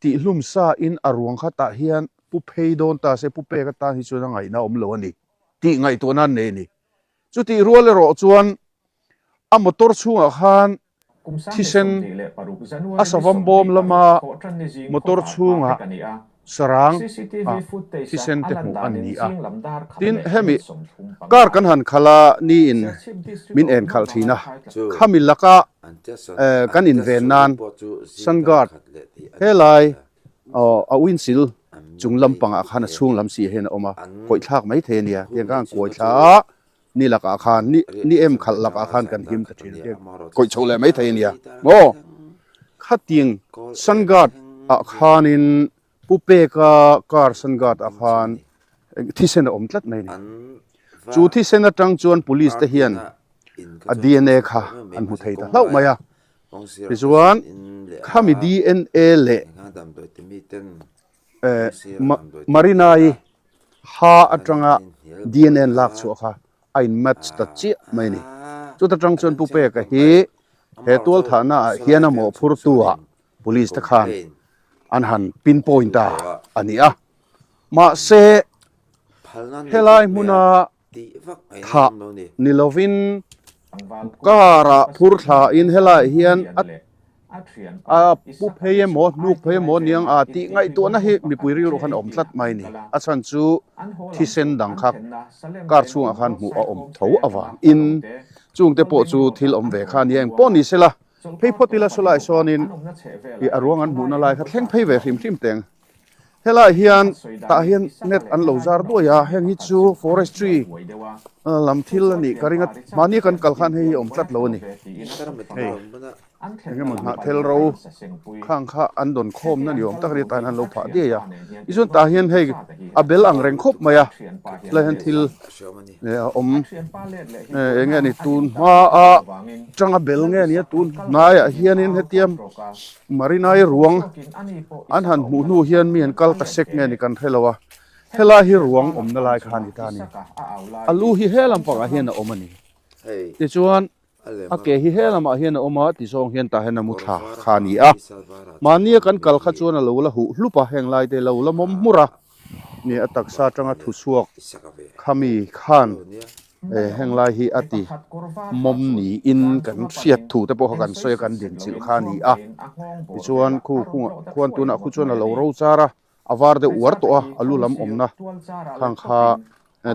Tihlum sa in a ruang kha tah hian pu phei dawn ta se pu pek atan hi chuan a ngaihna awm lo a ni tih ngaihtuahna an nei a ni. Chutih rual erawh chuan a motor chhungah khan thisen a savam bawm lama motor chhungah sarang ah thisen te hmuh an ni a. Tin, hemi car kan han khalh a, niin min en khalh thin a, khami laka kan inven nan sun guard helai a windshield chung lampangah khan a chhung lam si hian a awm a, kawih thlak mai thei a nia, tiang khan kuai thla a. Ni lakah khan ni ni em khalh lakah khan kan him ta thin a kawih chho leh mai thei a nia maw khating sun guard ah khanin Pu Peka car sun guard ah khan thisen a awm tlat mai a ni chu thisen atang chuan police te hian a DNA kha an hmu thei ta hlauh mai a tichuan khami DNA leh eh Marina-i ha atanga DNA an lak chhuah kha a in match ta chiah mai a ni. Chuta tang chuan Pu Peka hi he tualthahna ah hian a mawhphurtu ah police te khan an han pinpoint a a ni a. Mahse helai hmuna thah ni lovin car ah phur thla in helai hian a a pu phei emaw hnuk phei emaw niang a tih ngaihtuahna hi mipui rilru khan a awm tlat mai a ni. A chhan chu thisen dang kha car chhungah khan hmuh a awm tho avangin chungte pawh chu thil awm ve kha a nia engpawh ni sela phei phawt ila sawlai sawnin ih a ruang an hmuhna lai kha thleng phei ve hrim hrim teng. Helaiah hian tah hian net an lo zar duai a, heng hi chu forestry lam thil a nih ka ring a, mahni kan kal khan hei hi a awm tlat lo a ni. Hei eng emaw hnah thel ro khang kha an dawn khawmna ni awm tak a ni, tah hian an lo phah diai a, tichuan tah hian hei a bel ang reng khawp mai a, helaiah hian thil a awm eng nge a ni tun hmaa tanga bel nge a ni a tun hnaiah hianin hetia. Marinai ruang an han hmuh hnu hian mi an kal ta sek nge ni kan hre lo a, helai hi ruang awmna lai kha a ni ta a ni. A lu hi he lampangah hian a awm a ni. Tichuan a ke hi he lamah hian a awm a, tizawng hian tah hian a mu thla kha a ni a. Mahnia kan kal kha chuan a lo la huh hlup a, heng lai te lo la mawm hmur a. Ni a taksa atanga thu chhuak khami khan heng lai hi a ti mawm niin kan hriat thu te pawh kha kan sawi a kan din chilh kha a ni a tichuan khu khungah khuan tunah khu chuan a lo ro char a a var deuh uar tawh a a lu lam awmna khang kha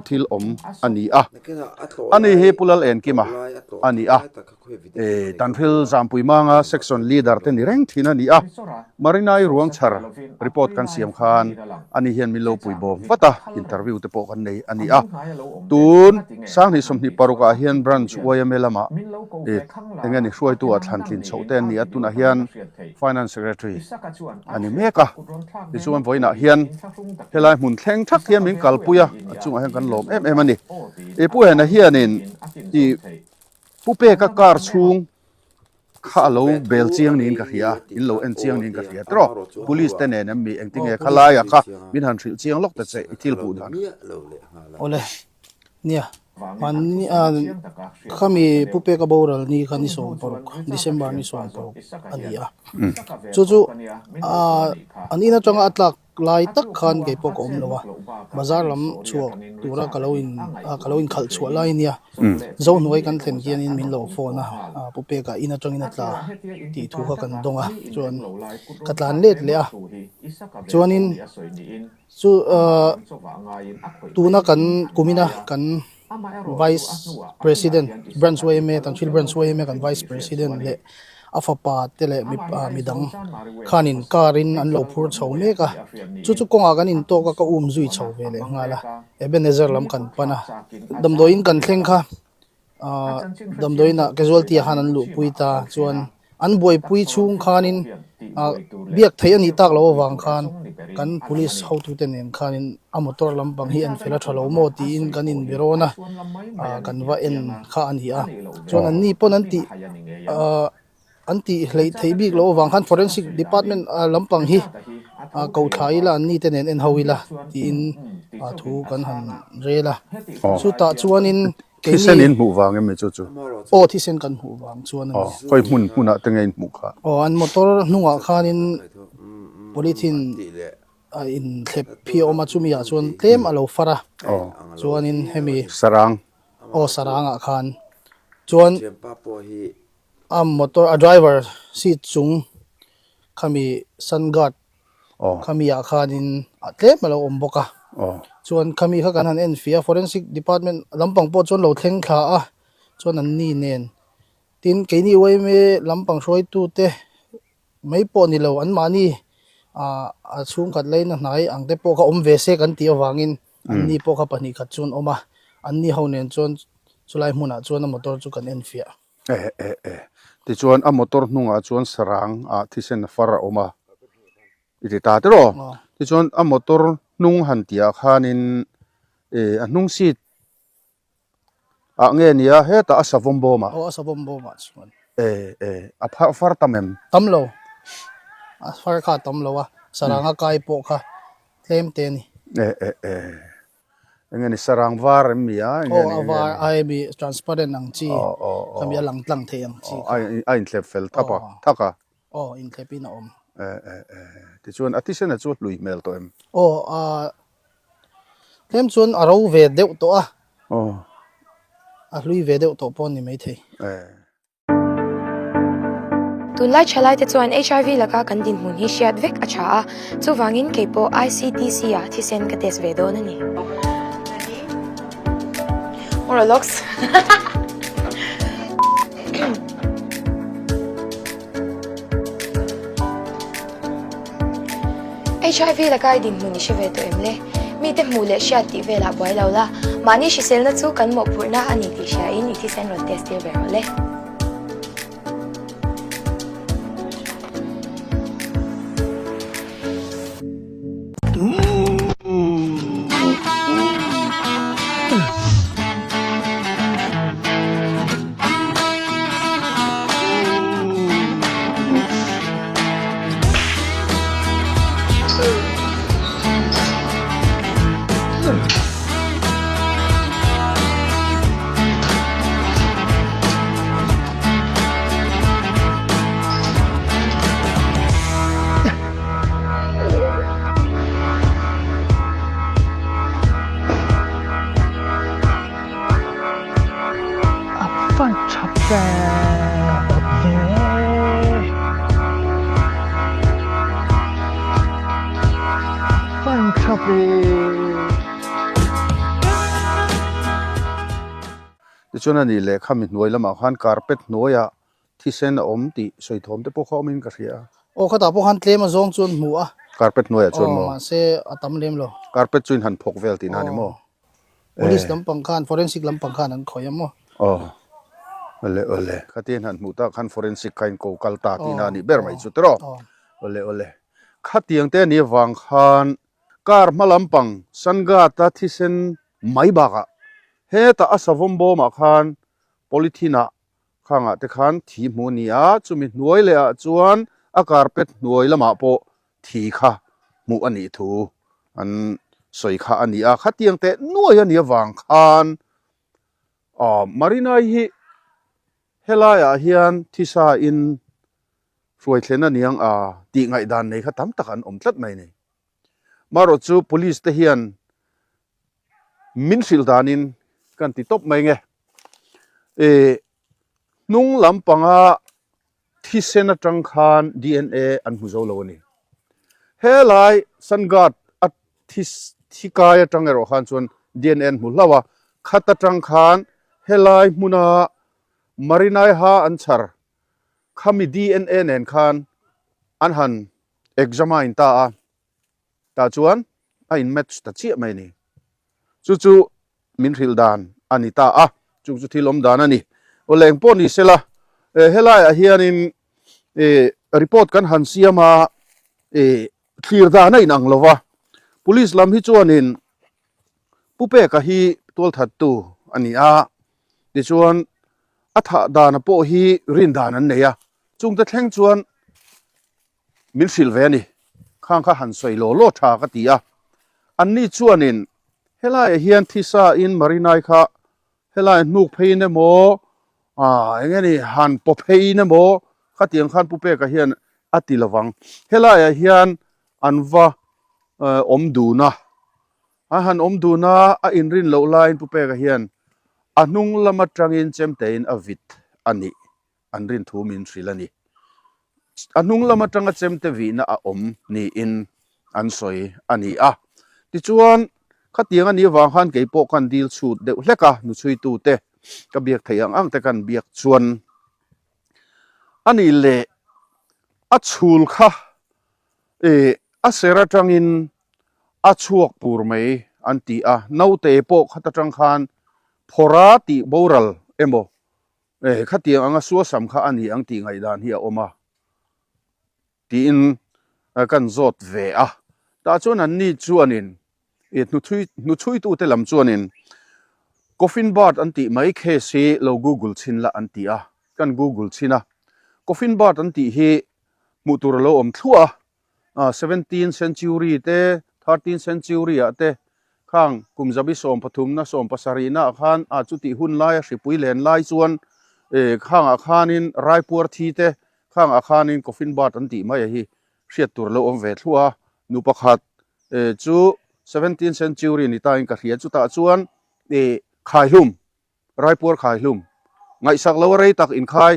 thil awm a ni a ani hi Pu Lal Enkima a ni a Tanhril Zampui Manga section leader te ni reng thin a ni a Marinai Ruangchhar report kan siam khan ani hian min lo pui bawm vat a interview te pawh kan nei a ni a tun Sanghnih 26 ah hian branch yma lamah eng nge ni hruaitu ah thlan tlin chhoh te an ni a tunah hian Finance Secretary a ni mek a, tichuan vawiinah hian helai hmun thleng thak hian min kalpui a, a chungah hian kan lawm em em a ni. I Pu Hena hianin i Pu Peka car chhung kha a lo bel chiang niin ka hria a, in lo en chiang niin ka hria tiraw? Police te nen em mi engtinge kha laia kha min han hrilh chiang lawk ta che i thil hmuh dan. Awle. Nia, mahni a khami Pu Peka boral ni kha ni 16, December ni 16 a ni a. Chu chu an in atanga a tlak lai tak khan kei pawh ka awm lo a, bazar lam chhuak tura ka lo in ka lo inkhalh chhuah lai a nia. Zohnuai kan thlen hianin min lo phone a, Pu Peka in atangin a tla tih thu kha kan dawng a, chuan ka tlan let leh a, chuanin. Chu tuna kan kumina kan Vice President Branch yma Tanhril Branch yma kan Vice President leh a fapa te leh midang khanin car in an lo phur chho mek a, chu chu kawngah kan intawk a ka um zui chho ve leh nghal a, Ebenezer lam kan pan a, damdawiin kan thleng kha. Ahh damdawiinah casualty ah khan an luhpui ta chuan an buaipui chhung khanin ah biak theih a nih tak loh avang khan kan police hotute nen khanin a motor lampang hi en fel a tha lo maw tiin kan inbe rawn a ah kan va en kha a ni a chuan an ni pawn an tih ahh. An tih hleih theih bik loh avang khan forensic department lampang hi ko thla ila an ni te nen en ho ila tiin thu kan han rel a. Chutah chuanin keini. Thisen in hmuh vang em ni chu chu? Aw thisen kan hmuh vang chuan a ni. Aw khawi hmun hmunah te nge in hmuh kha? Aw an motor hnungah khanin. Polythene a inthlep hi a awm a, chumi ah chuan tlem a lo far a, chuanin hemi Sarang. Aw sarang ah khan chuan a motor a driver seat chung khami sun guard khami ah khanin tlem a lo awm bawk a, chuan khami kha kan han en fih a forensic department lampang pawh chuan lo thleng thla a, chuan an ni nen tin keini yma lampang hruaitute Mai pawh ni lo, anmahni ah a chhungkhat laina hnai ang te pawh kha awm ve se kan tih avangin anni pawh kha pahnihkhat chu an awm a, anni ho nen chuan chulai hmunah chuan a motor chu kan enfiah. E e e. Tichuan a motor hnungah chuan sarang ah thisen far a awm a, i ti ta tiraw? Tichuan a motor hnung han tihah khanin e a hnung seat Ah nge nia hetah a savawm bawm ah. Aw a savawm bawm ah chuan. E e a phar far tam em? Tam lo. A far kha a tam lo a, sarang a kai pawh kha tlem te a ni. E e e enge ni sarang var em mi a enge ni? Aw a var a hemi transparent ang chi khami a lang tlang thei ang chi kha. A inthlep fel thap a thak a. Aw inthlep in a awm. E e e tichuan a thisen a chu a hlui hmel tawh em? Aw a Tlem chuan a ro ve deuh tawh a. Aw. A hlui ve deuh tawh pawh a ni maithei. Eh. Tunlai thalaite chuan HIV laka kan dinhmun hi hriat vek a tha a, chuvangin kei pawh ICTC ah thisen ka test ve dawn a ni. Oralox. HIV laka i dinhmun i hre ve tawh em le? Mite hmuh leh hriat tih velah buai lo la, mahni hriselna chu kan mawhphurhna a ni tih hriain i thisen rawn test tir ve rawh le. A fan tha ve ve. A fan tha ve. Tichuan a nih leh khami hnuai lamah khan carpet hnuaiah Thisen a awm tih sawi thawm te pawh kha awmin ka hria a. Aw khatah pawh khan tlem a zawng chuan hmu a. Carpet hnuaiah chuan maw? Aw mahse a tam lem lo. Carpet chu in han phawk vel tihna a ni maw? Police lampang khan forensic lampang khan an khawih a maw? Aw awle awle. Khatia in han hmuh tak khan forensic kha in ko kal ta tihna a nih ber mai chu tiraw? Awle awle. Khatiang te a nih avang khan car hma lampang Sangata thisen mai bakah hetah a savawm bawmah khan polythene ah Khangah te khan thi hmuh a ni a, chumi hnuai leh ah chuan a carpet hnuai lamah pawh thi kha hmuh a nih thu an sawi kha a ni a. Khatiang teh nuai a nih avang khan aw Marinai hi helaiah hian thisa in hruai thlen a niang a tih ngaihdan nei kha tam tak an awm tlat mai a ni. Marawh chu police te hian min hrilh danin kan ti tawp mai nge. E hnung lampanga thisen atang khan DNA an hmu zo lo a ni. Helai sun guard a thi kai atang erawh khan chuan DNA an hmu hlauh a, khat atang khan helai hmuna Marinaiha an chhar khami DNA nen khan an han examine ta a, tah chuan a in match ta chiah mai a ni. Chu chu min hrilh dan a ni ta a, chung chu thil awm dan a ni. Aw leng pawh ni sela, helaiah hianin report kan han siam a, thlir dan a inang lo va, police lam hi chuanin Pu Peka hi tualthattu a ni a, tichuan a thah dana pawh hi rin dan an nei a, chungte thleng chuan Min hrilh ve a ni. Khang kha han sawi law law tha ka ti a. Anni chuanin helaiah hian thisa in Marinai kha helaiah hnuk pheiin emaw ah eng nge ni han paw pheiin emaw khatiang khan Pu Peka hian a ti lovang. Helaiah hian. An va awm dun a. A han awm dun a, a inrin loh laiin Pu Peka hian a hnung lam atangin chemtein a vit a nih an rin thu min hrilh a ni. A hnung lam atanga chemte vihna a awm niin an sawi a ni a. Tichuan, khatiang a nih avang khan kei pawh kan dil chhut deuh hlek a, nuchhuitute ka biak theih ang ang te kan biak chuan a nih leh a chhul kha ih a ser atangin a chhuak pur mai an ti a, naute pawh khat atang khan phawrha tih boral emaw eh khatiang anga suasam kha a ni ang tih ngaihdan hi a awm a tiin kan zawt ve a, tah chuan an ni chuanin ih hnuchhui hnuchhuitute lam chuanin coffin bird an tih mai case hi lo google chhin la an ti a, kan google chhin a, coffin bird an tih hi hmuh tur a lo awm thluah a, 17 century te 13 century ah te khang kum zabi sawmpathumna sawmpasarihna ah khan ah chutih hun laia hripui len lai chuan eh khang ah khanin raipuar thi te khang ah khanin coffin bird an tih mai a hi hriat tur a lo awm ve thluah a, nu pakhat eh chu 17 century ni tain ka hria chutah chuan eh khaihlum raipuar khaihlum ngaihsak lo a rei tak inkhai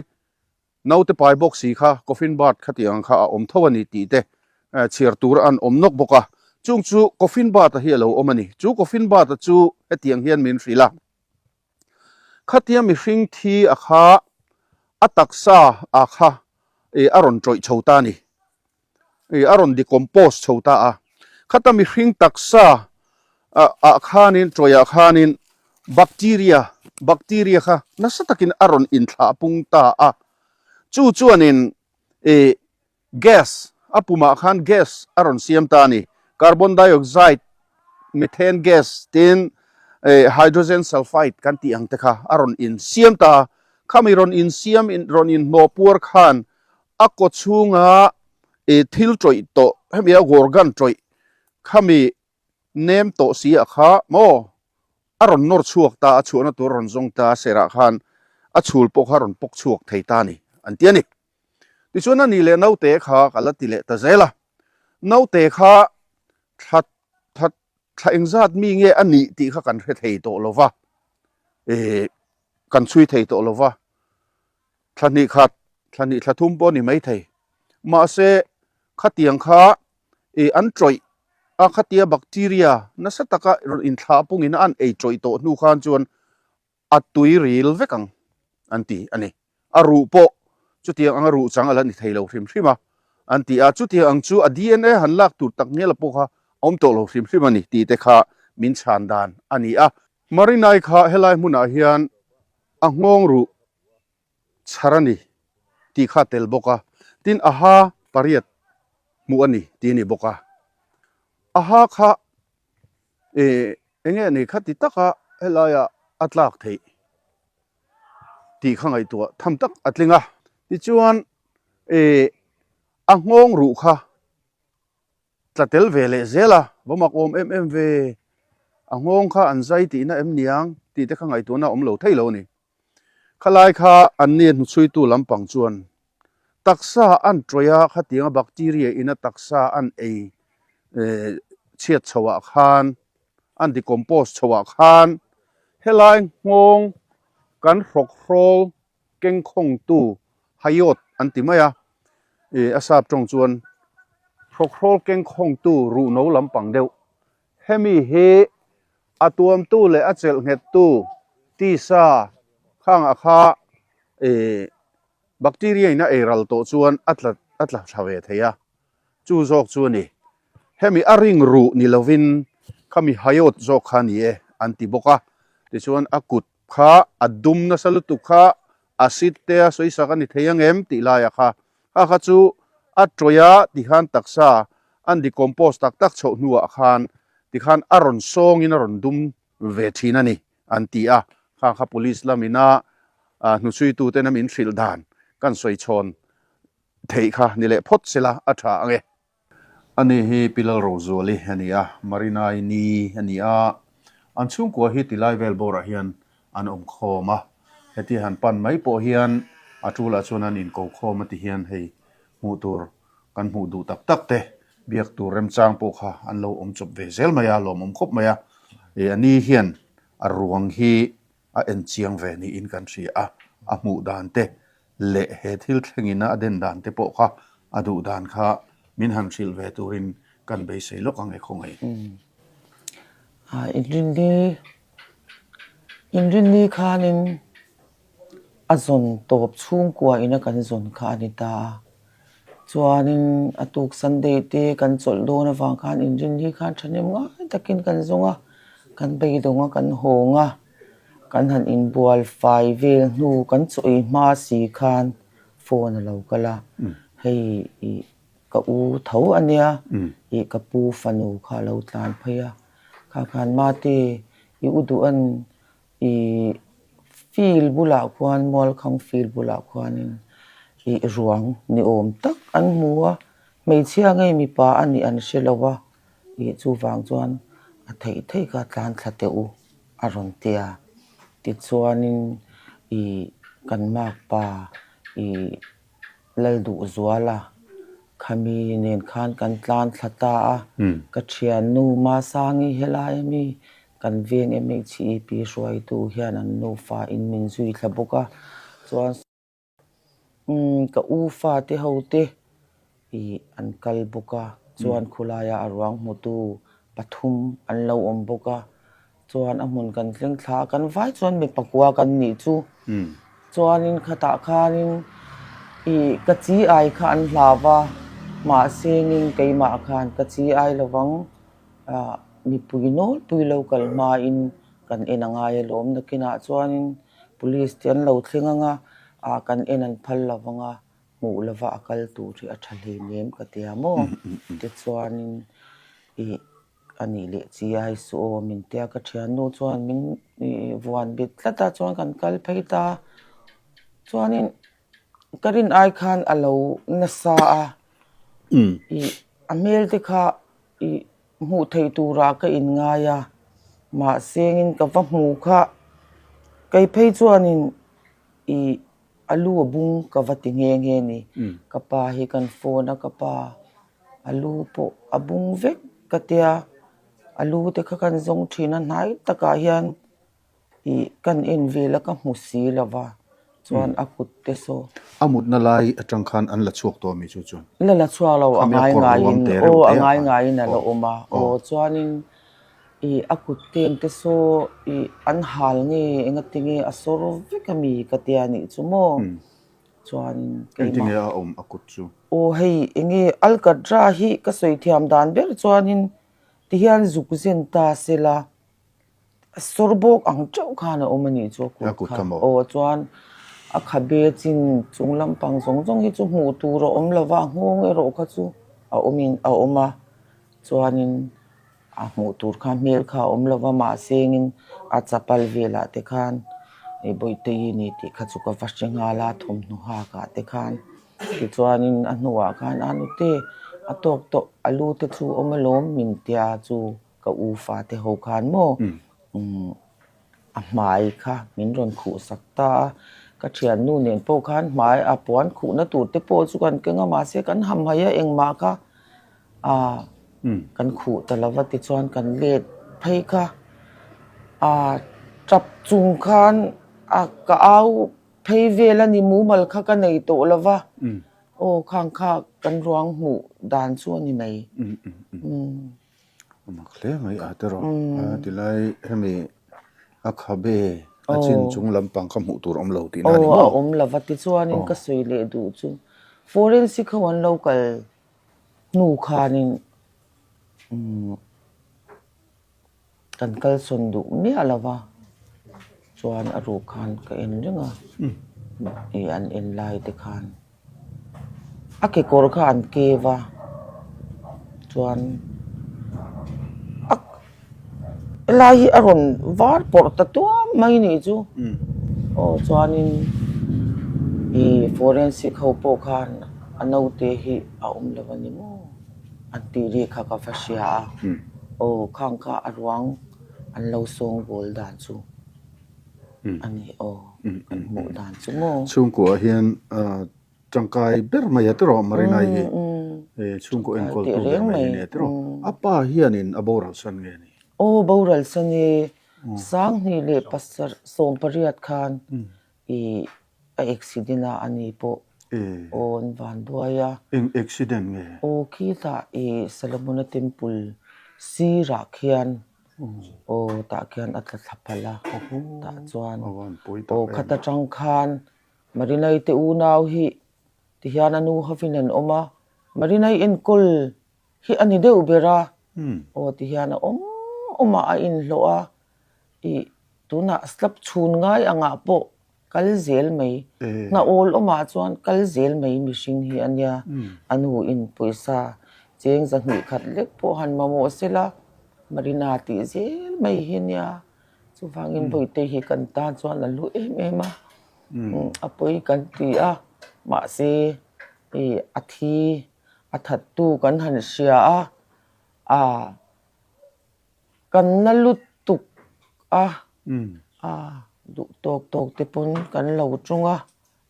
Naute pai bawk si kha coffin bird khatiang ang kha a awm tho a ni tih te chhiar tur an awm nawk bawk a. Chung chu coffin bird a hi a lo awm a ni. Chu coffin bird a chu hetiang hian min hrilh a. Khatia mihring thi a kha a taksa a kha a rawn tawih chho ta a ni. Ih a rawn decompose chho ta a, khata mihring taksa ah khanin tawihah khanin bacteria bacteria kha nasa takin a rawn inthlah pung ta a, chu chuanin ih gas a pumah khan gas a rawn siam ta a ni, carbon dioxide, methane gas tin ih hydrogen sulphide kan tih ang te kha a rawn insiam ta a, khami rawn insiam rawn inhnawh puar khan A kaw chhunga i thil tawih tawh, hemi a organ tawih khami nem tawh si ah kha maw a rawn nawr chhuak ta, a chhuahna tur a rawn zawng ta, a serah khan a chhul pawh kha a rawn pawk chhuak thei ta a ni, an ti a ni. Tichuan a ni leh naute kha ka la ti leh ta zel a, naute kha thla thla thla engzat mi nge a nih tih kha kan hre thei tawh lo va, ih kan chhui thei tawh lo va. Thla hnih khat, thla hnih thla thum pawh a ni maithei. Mahse, khatiang kha ih an tawih a, khatia bacteria nasa taka rawn inthlah pungin a an ei tawih tawh hnu khan chuan a tui ril vek ang an ti a ni. A ruh pawh chutiang anga ruh chang a la ni thei lo hrim hrim a an ti a, chutiang ang chu a DNA han lak tur tak ngial pawh kha a awm tawh lo hrim hrim a ni tih te kha min chhan dan a ni a. Marinai kha helai hmunah hian a nghawng ruh chhar a ni tih kha a tel bawk a, tin a ha pariat hmuh a ni tih a ni bawk a. A ha kha eh eng nge ni kha ti taka helaia a tlak theih tih kha ngaihtuah tham tak a tling a. Tichuan eh a nghawng ruh kha Tla tel ve leh zel a, va mak awm em em ve, a nghawng kha an zai tihna em niang tih te kha ngaihtuahna a awm lo thei lo a ni. Khalai kha an ni hnuchhuitu lampang chuan taksa an tawih a, khatianga bacteria in a taksa an ei chhiat chhoah khan, an decompose chhoah khan helai nghawng kan hrawkhrawl kengkhawngtu Hayot an ti mai a, ih a sap tawng chuan hrawkhrawl kengkhawngtu ruhno lampang deuh. Hemi hi a tuamtu leh a chelh nghettu tisa khangah kha ih bacteria in a ei ral tawh chuan a tla a tla thla ve thei a, chu zawk chu a ni. Hemi a ring ruh ni lovin khami Hayot zawk kha a ni e an ti bawk a, tichuan a kut Kha a dum nasa lutuk kha acid te a sawisak a ni thei ang em tih laia kha kha kha chu a tawih a tikhan taksa an decompose tak tak chhoh hnuah khan tikhan a rawn sawngin a rawn dum ve thin a ni an ti a, kha kha police lamina hnuchhuituten a min hrilh dan kan sawi chhawn theih kha ni leh phawt sela a tha ang e. Ani hi Pi Lalrozuali a ni a, Marinai ni a ni a, an chhungkua hi tilai vel bawrah hian an awm khawm a, heti han pan mai pawh hian a tulah chuan an inko khawm a ti hian hei hmuh tur kan hmuh duh tak tak te Biak tur remchang pawh kha an lo awm chawp ve zel mai a, lawmawm khawp mai a. A ni hian a ruang hi a en chiang ve niin kan hria a, a hmuh dan te leh he thil thlengin a den dan te pawh kha a duh dan kha min han hrilh ve turin kan beisei lawk ang e khawngaih. Inrinni Inrinni khanin a zawn tawp chhungkua ina kan zawn kha a ni ta a. Chuanin a tuk Sunday te kan chawlh dawn avang khan inrinni khan thahnem ngai takin kan zawng a, kan beidawng a, kan hawng a, kan han inbual fai vel hnu kan chawi hma si khan phone a lo kal a, hei ih ka u tho a nia, ih ka pu fanu kha a lo tlan phei a, kha khan mate i u duh an Ih field bulah khuan Mualkhang field bulah khuanin ih ruang ni awm tak an hmu a, hmeichhia ngei mipa a nih an hre lo a, ih chuvang chuan a theih theih kha tlan thla teh u a rawn ti a, tichuanin ih kan makpa ih Lalduhzuala khami nen khan kan tlan thla ta a, ka thiannu Masangi helai ami Kan veng MHEP hruaitu hian an nufa in min zui thla bawk a, chuan umm ka u fate ho te ih an kal bawk a, chuan khulaia a ruang hmutu pathum an lo awm bawk a, chuan a hmun kan thleng thla a, kan vai chuan mi pakua kan nih chu, chuanin khatah khanin ih ka chi ai kha an hlau va, mahse ning keimah khan ka chi ai lovang. Ah mipui nawlpui lo kal hmain kan en a ngai alawm nakinah chuanin police te an lo thleng ang a ah kan en an phal lo vang a hmuh lova a kal tur hi a tha hleinem ka ti a maw tichuanin ih a nih leh chi ai suh aw min tia ka thiannu chuan min ih vuan bet tlat a chuan kan kal phei ta chuanin ka rin ai khan a lo nasa a ih a hmel te kha. Ih hmuh theih turah ka inngai a, mahse engin ka va hmu kha kei phei chuanin ih a lu a bung ka va ti nghe nghe ni. Ka pa hi kan phone a, ka pa a lu pawh a bung vek ka tia, a lu te kha kan zawng thin a hnai takah hian. Ih kan en vel a ka hmu si lo va, chuan a kut te saw. A mutna lai atang khan an la chhuak tawh ami chu chuan? La la chhuak lo, a ngai ngaiin, aw a ngai ngaiin a la awm a, aw chuanin ih a kut teng te saw ih an hal nge engati nge a sawr vek ami ka tia nih chu maw, chuanin keimah. Engti nge a awm a kut chu? Aw hei enge Alcatra hi ka sawi thiam dan ber chuanin tihian zuk zen ta sela. Sawr bawk ang teuh khan a awm a nih chu a kut kha. Aw chuan a khabe chin chung lampang zawng zawng hi chu hmuh tur a awm lo va, a nghawng erawh kha chu a awmin a awm a, chuanin a hmuh tur kha hmel kha a awm lo va mahse engin a chapal velah te khan ih bawihte-i ni tih kha chu ka va hre nghal a thawmhnaw hak ah te khan tichuanin a hnuah khan a nute a tawk tawh a lu te chu awm alawm min tia chu. Ka u fate ho khan maw a hmai kha min rawn khuh sak ta a, ka thiannu nen pawh khan hmai a puan khuhna tur te pawh chu kan keng a mahse kan hamhaih a engmah kha ah kan khuh ta lo va tichuan kan let phei kha ah tap chung khan a ka au phei vel a ni mumal kha ka nei tawh lo va aw khang kha kan ruang hmuh dan chu a ni mai. A mak hle mai a tiraw a tilai hemi a khabe a chin chung lampang kha hmuh tur a awm lo tihna a ni maw? Aw a awm lo va tichuanin ka sawi leh duh chu forensic ho an lo kal hnu khanin umm Kan kalsawn duh miah lo va, chuan a ruh khan ka en reng a, ih an en lai te khan a kekawr kha an keu a, chuan a helai hi a rawn var pawrh ta tuam mai nih chu, aw chuanin ih forensic ho pawh khan a naute hi a awm lo a ni maw. An tih ri kha ka va hria a, aw khang kha a ruang an lo sawng bawl dan chu a ni aw kan hmuh dan chu maw. Chhungkuah hian tangkai ber mai a tiraw Marinai hi. Chhungkaw enkawltu ber mai hi nia tiraw? A pa hianin a boral san nge ni? Aw boral san e, Sanghnih leh 8 khan i a accident a a ni pawh aw an van duai a. Eng accident nge? Aw khitah i Solomona Temple sirah khian aw tah khian a tla thla palh a, tah chuan aw khat atang khan Marinai te unau hi Tihian a nu hovin an awm a, Marinai enkawl hi a ni deuh ber a, aw tihian a awm awm a, a inhlawh a, ih tunah slap chhun ngai angah pawh kal zel mai, hna awl awmah chuan kal zel mai mihring hi a nia, a nu in pawisa cheng 200 khat lek pawh han mamawh sela Marina tih zel mai hi a nia, chuvangin Bawihte hi kan tan chuan a hlu em em a. A pawi kan ti a, mahse ih a thi a thattu kan han hria a, ah kan na lutuk a, ah duh tawk tawk te pawn kan lo tawng a,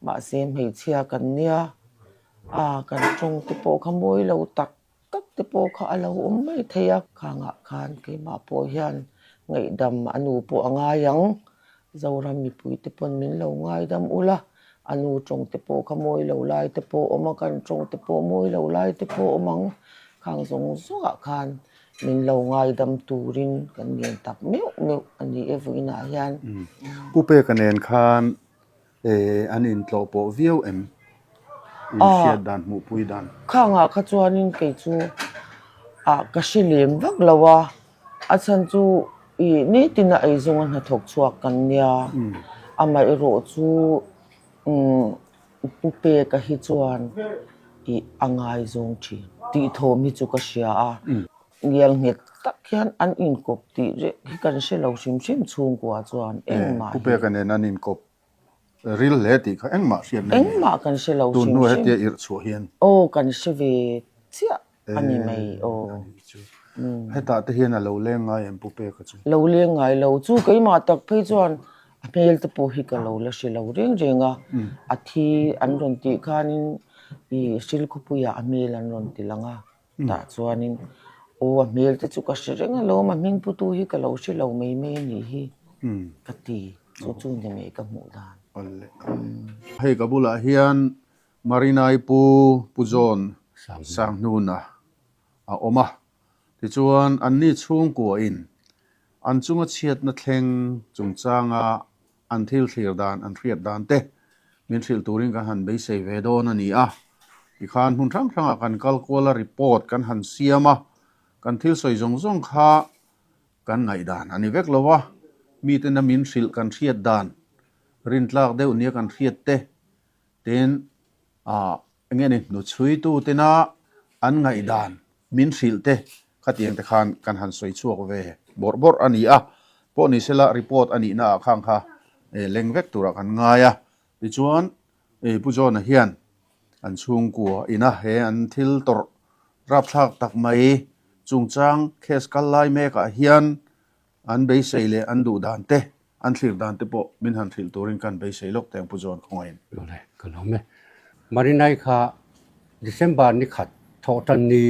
mahse hmeichhia kan nia, ah kan tawng te pawh kha mawi lo tak tak te pawh kha a lo awm mai thei a, khangah khan keimah pawh hian ngaihdam a nu pawh a ngai ang, Zoram mipui te pawn min lo ngaidam ula, a nu tawng te pawh kha mawi lo lai te pawh awm a, kan tawng te pawh mawi lo lai te pawh awm ang, khang zawng zawngah khan min lo ngaidam turin kan ngen tak meuh meuh a ni e vawiinah hian. Pu Peka nen khan Eh, an intlawh pawh viau em? In hriat dan, hmuhpui dan. Khangah kha chuanin kei chu ah ka hre lem vak lo a, a chhan chu ih nitina eizawnga hnathawk chhuak kan nia, amaherawh chu umm Pu Peka hi chuan ih a ngaizawng thin tih thawm hi chu ka hria a, ngial nghet tak hian an inkawp tih reng hi kan hre lo hrim hrim chhungkua chuan engmah hi. Pu Peka nen an inkawp ril hle tih kha engmah hriat na ni. Engmah kan hre lo hrim hrim. Tun hnuai hetia irh chhuah hian. Aw kan hre ve chiah a ni mai aw. Hetah te hian a lo leng ngai em Pu Peka chu? Lo leng ngai lo chu keimah tak phei chuan a hmel te pawh hi ka lo la hre lo reng reng a, a thi an rawn tih khanin ih Hrilkhawpuiah a hmel an rawn ti lang a. Tah chuanin, Aw a hmel te chu ka hre reng alawm, a hming putu hi ka lo hre lo mai mai a nih hi, ka ti. Chu chu ni mai ka hmuh dan. Hei ka bulah hian Marinai Pu Pu John Sanghnuna a awm a, tichuan anni chhungkuain an chunga chhiatna thleng chungchanga an thil thlir dan, an hriat dan te min hrilh turin kan han beisei ve dawn a ni a. Tikhan hmun hrang hrangah kan kal kual a, report kan han siam a, kan thil sawi zawng zawng kha kan ngaihdan a ni vek lo a, mitena min hrilh kan hriat dan, rintlak deuh nia kan hriat te, tin ah Enge ni hnuchhuitu tena an ngaihdan min hrilh te khatiang te khan kan han sawi chhuak ve bawrh bawrh a ni a, pawh ni sela report a nihna ah khang kha leng vek turah kan ngai a, tichuan Pu John-a hian an chhungkua ina he an thil tawrh rapthlak tak mai chungchang case kal lai mek ah hian An beisei leh an duh dan te, an thlir dan te pawh min han hrilh turin kan beisei lawk teng Pu John khawngain. Awle, ka lawm e. Marinai kha December ni khat thawh tan ni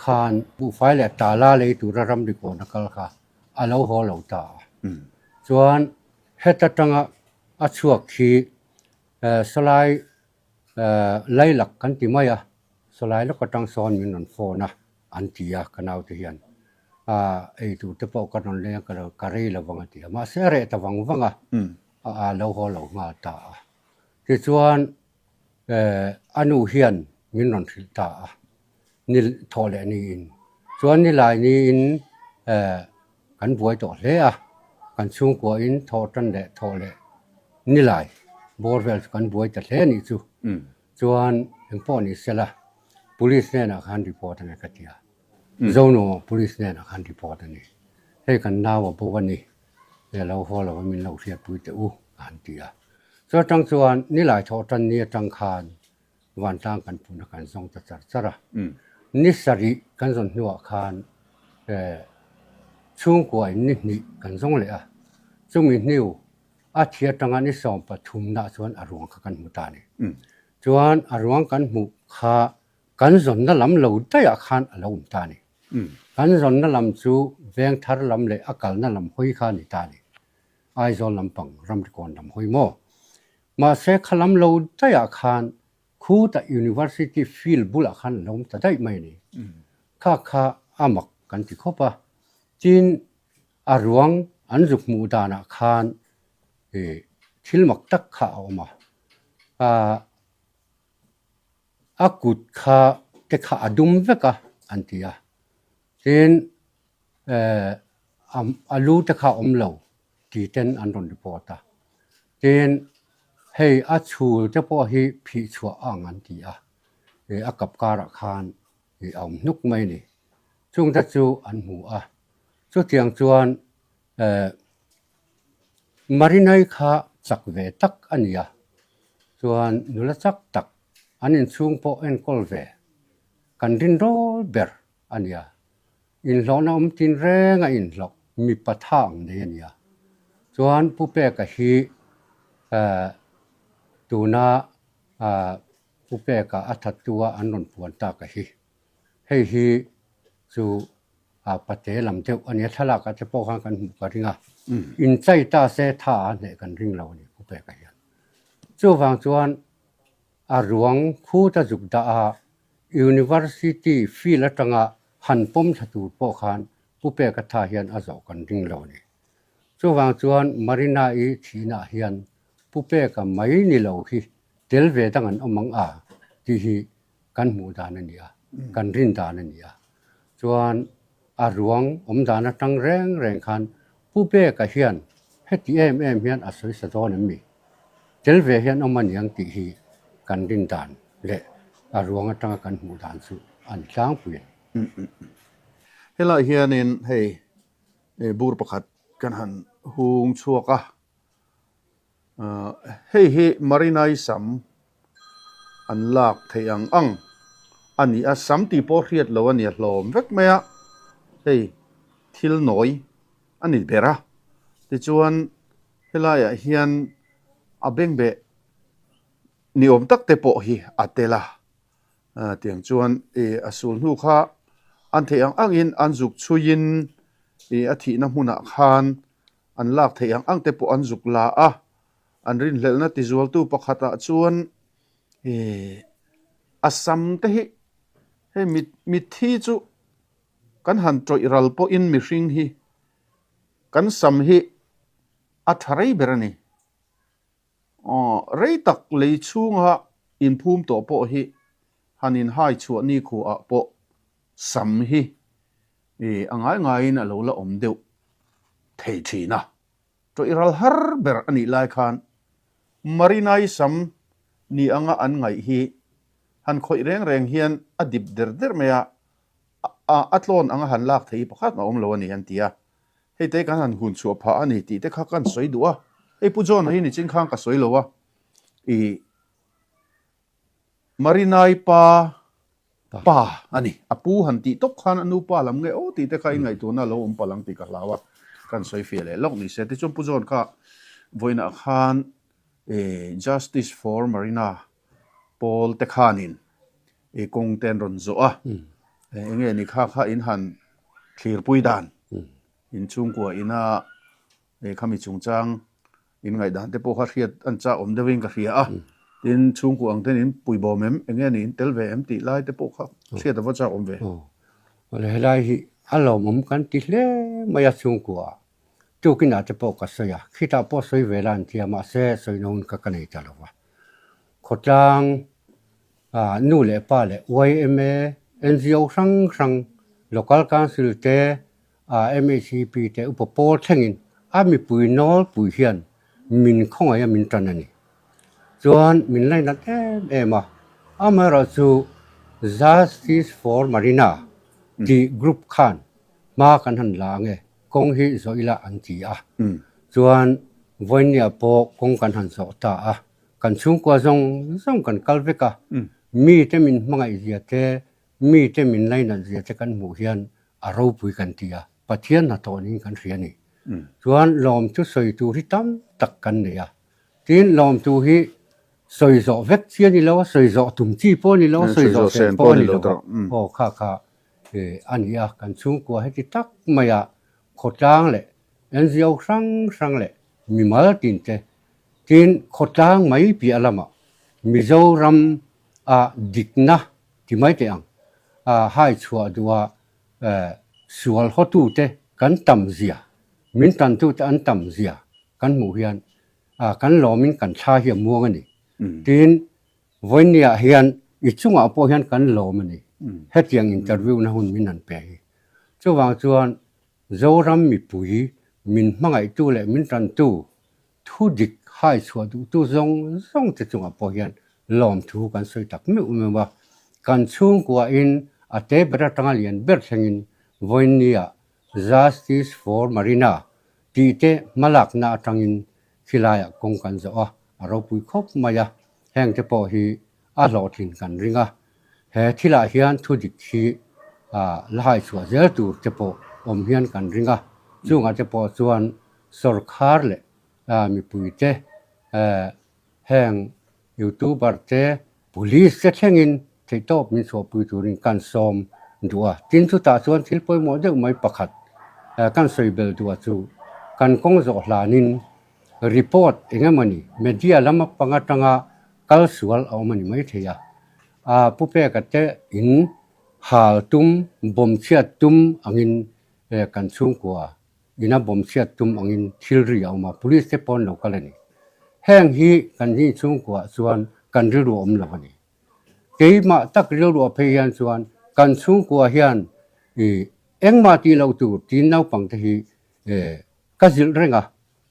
khan buhfai leh tala lei tura ram rikawn a kal kha a lo haw lo ta a. Chuan heta tanga a chhuak khi sawlai lailak kan ti mai a, sawlai lawk atang sawn min rawn phone a. An ti a, ka naute hian ei tur te pawh ka rawn leng a, ka lo ka rei lo vang a ti a, mahse a reh ta vang vang a, a lo haw lo nghal ta a. Tichuan a nu hian min rawn hrilh ta a, ni thawh leh niin. Chuan nilai niin kan buai tawh hle a, kan chhungkuain thawh tan leh thawh leh nilai bawr vel chu kan buai ta hle a nih chu. Chuan engpawh ni sela Police hnenah khan report a ni ka ti a, Zonuamah Police hnenah khan report a ni. Hei kan nau a bo a ni, e lo haw lo a min lo hriatpui teh u a han ti a. Chu atang chuan nilai thawh tan ni atang khan vantlang kan puna kan zawng ta char char a. Ni sarih kan zawn hnuah khan chhungkua in ni hnih kan zawng leh a, chumi hniu A thi atanga ni 13 nah chuan a ruang kha kan hmu ta a ni. Chuan a ruang kan hmuh kha Kan zawnna lam lo daihah khan a lo awm ta a ni. Kan zawnna lam chu veng thar lam leh a kalna lam hawi kha a ni ta a ni. Aizawl lampang ramrikawn lam hawi maw? Mahse kha lam lo daihah khan khutah University field bulah khan a lo awm ta daih mai a ni. Kha kha a mak kan ti khawp a. Tin, a ruang an zuk hmuh danah khan thil mak tak kha a awm a. A kut kha te kha a dum vek a an ti a, tin eh a lu te kha a awm lo tih ten an rawn report a, tin hei a chhul te pawh hi phih chhuah a ang an ti a, eh a kap karah khan ih a awm hnuk mai a ni, chung te chu an hmu a, chutiang chuan eh. Marinai kha chak ve tak a ni a, chuan nula chak tak an inchhung pawh enkawl ve kan rinrawl ber a ni a, inhlawhna awm tin reng a inhlawh mipa tha ang nei a ni a, chuan Pu Peka hi eh tuna ah Pu Peka a thattu a an rawn puan tak a hi, hei hi chu a pate lam deuh a nia, thlalak ah te pawh khan kan hmuh ka ring a, inchai ta se tha a hneh kan ring lo a ni Pu Peka hian. Chuvang chuan a ruang khut a zuk dah a, University field atanga han pawm thla tur pawh khan Pu Peka tha hian a zawh kan ring lo a ni. Chuvang chuan Marina-i thihna ah hian Pu Peka mai ni lo hi tel ve dang an awm ang a tih hi kan hmuh dan a ni a, kan rin dan a ni a. Chuan a ruang awm dan atang reng reng khan Pu Beka hian heti em em hian a sawi sa dawn em mi? Tel ve hian awm a niang tih hi kan rin dan leh a ruang atanga kan hmuh dan chu a ni tlangpui a ni. Helai hianin hei bur pakhat kan han hung chhuak a. Hei hi Marinai sam an lak theih ang ang a ni a, sam tih pawh hriat lo a ni a hlawm vek mai a, hei thil nawi a ni ber a, tichuan helaiah hian a bengbeh ni awm tak te pawh hi a tel a, tiang chuan a sul hnu kha an theih ang angin an zuk chhuiin a thihna hmunah khan An lak theih ang ang te pawh an zuk la a, an rinhlelhna tizualtu pakhatah chuan ih a sam te hi hei mit mitthi chu kan han tawih ral pawhin mihring hi kan sam hi a tha rei ber a ni. Aw rei tak lei chhunga inphum tawh pawh hi han inhai chhuah nikhuaah pawh sam hi ih a ngai ngaiin a lo la awm deuh thei thin a. Tawih ral har ber a nih lai khan Marinai sam ni anga an ngaih hi han khawih reng reng hian a dip der der mai a, a tlawn anga han lak thei pakhat a awm lo a ni an ti a. Hei te kan han hun chhuah phah a ni tih te kha kan sawi duh a. Hei Pu John-a hi nichin khan ka sawi lo a, ih Marinai pa pa a ni. A pu han tih tawp khan a nu pa lam nge aw tih te kha i ngaihtuahna a lo awm palh ang tih ka hlau a, kan sawi fiah leh lawk ni se. Tichuan Pu John kha vawiinah khan Justice for Marina pawl te khanin i kawng te an rawn zawh a, eng nge ni kha kha in han thlirpui dan inchhungkua ina khami chungchang In ngaihdan te pawh kha hriat an chak awm deuhin ka hria a, tin chhungkua ang ten in pui bawm em, eng nge ni in tel ve em tih lai te pawh kha hriat a va chak awm ve. Aw, awle helai hi a lawmawm kan ti hle mai a chhungkua ah, tukin ah te pawh ka sawi a, khitah pawh sawi ve la an ti a, mahse sawi na hun kha ka nei ta lo va. Khawtlang ah nu leh pa leh yma, NGO hrang hrang, Local Council te, A MHEP te upa pawl thlengin a mipui nawlpui hian min khawngaih a min tan a ni. Chuan min lainat em em a, amaherawh chu Justice for Marina tih group khan hma kan han la ange, kawng hi zawh ila an ti a. Chuan vawinia pawh kawng kan han zawh ta a, kan chhungkua zawng zawng kan kal vek a, mite min hmangaih zia te, mite min lainat zia te kan hmuh hian a ropui kan ti a, Pathian hnathawh niin kan hria a ni. Chuan lawmthu sawi tur hi tam tak kan nei a, tin lawmthu hi Sawi zawh vek chi a ni lo a, sawi zawh tum chi pawh a ni lo a, sawi zawh sen pawh a ni lo a. Aw kha kha a ni a, kan chhungkua heti tak maia khawtlang leh NGO hrang hrang leh mimal tin te tin khawtlang mai piah lamah Mizoram a dikna ti mai teh ang a hai chhuah duha sual hawtute kan tam zia, min tantute an tam zia kan hmuh hian a kan lawmin kan thla hi a muang a ni. Tin, vawinia hian i chungah pawh hian kan lawm a ni. Hetiang interview na hun min han pe hi. Chuvang chuan Zoram mipui min hmangaihtu leh min tantu thu dik hai chhuah duhtu zawng zawng te chungah pawh hian lawmthu kan sawi tak meuh meuh a. Kan chhungkuain a te ber atanga lian ber thlengin vawinia Justice for Marina Tih te hmalakna atangin khilaiah kawng kan zawh a, a ropui khawp mai a, heng te pawh hi a hlawhtlin kan ring a, he thilah hian thu dik hi la haichhuah zel tur te pawh awm hian kan ring a, chungah te pawh chuan sawrkhar leh mipui te heng Youtuber te, Police te thlengin theihtawp min chhuahpui turin kan sawm duh a. Tin, chutah chuan thil pawimawh deuh mai pakhat kan sawi bel duh a chu kan kawng zawh hlanin report eng emawni media lam pang atanga kal sual a awm a ni maithei a. A Pu Peka te in hal tum, bawm chhiat tum angin kan chhungkua ina bawm chhiat tum angin thil ri a awm a, police te pawn lo kal a ni. Heng hi kan hi chhungkuah chuan kan rilru a awm lo a ni. Keimah tak rilru a phei hian chuan kan chhungkua hian i engmah tih loh tur tiin naupang te hi ka zilh reng a,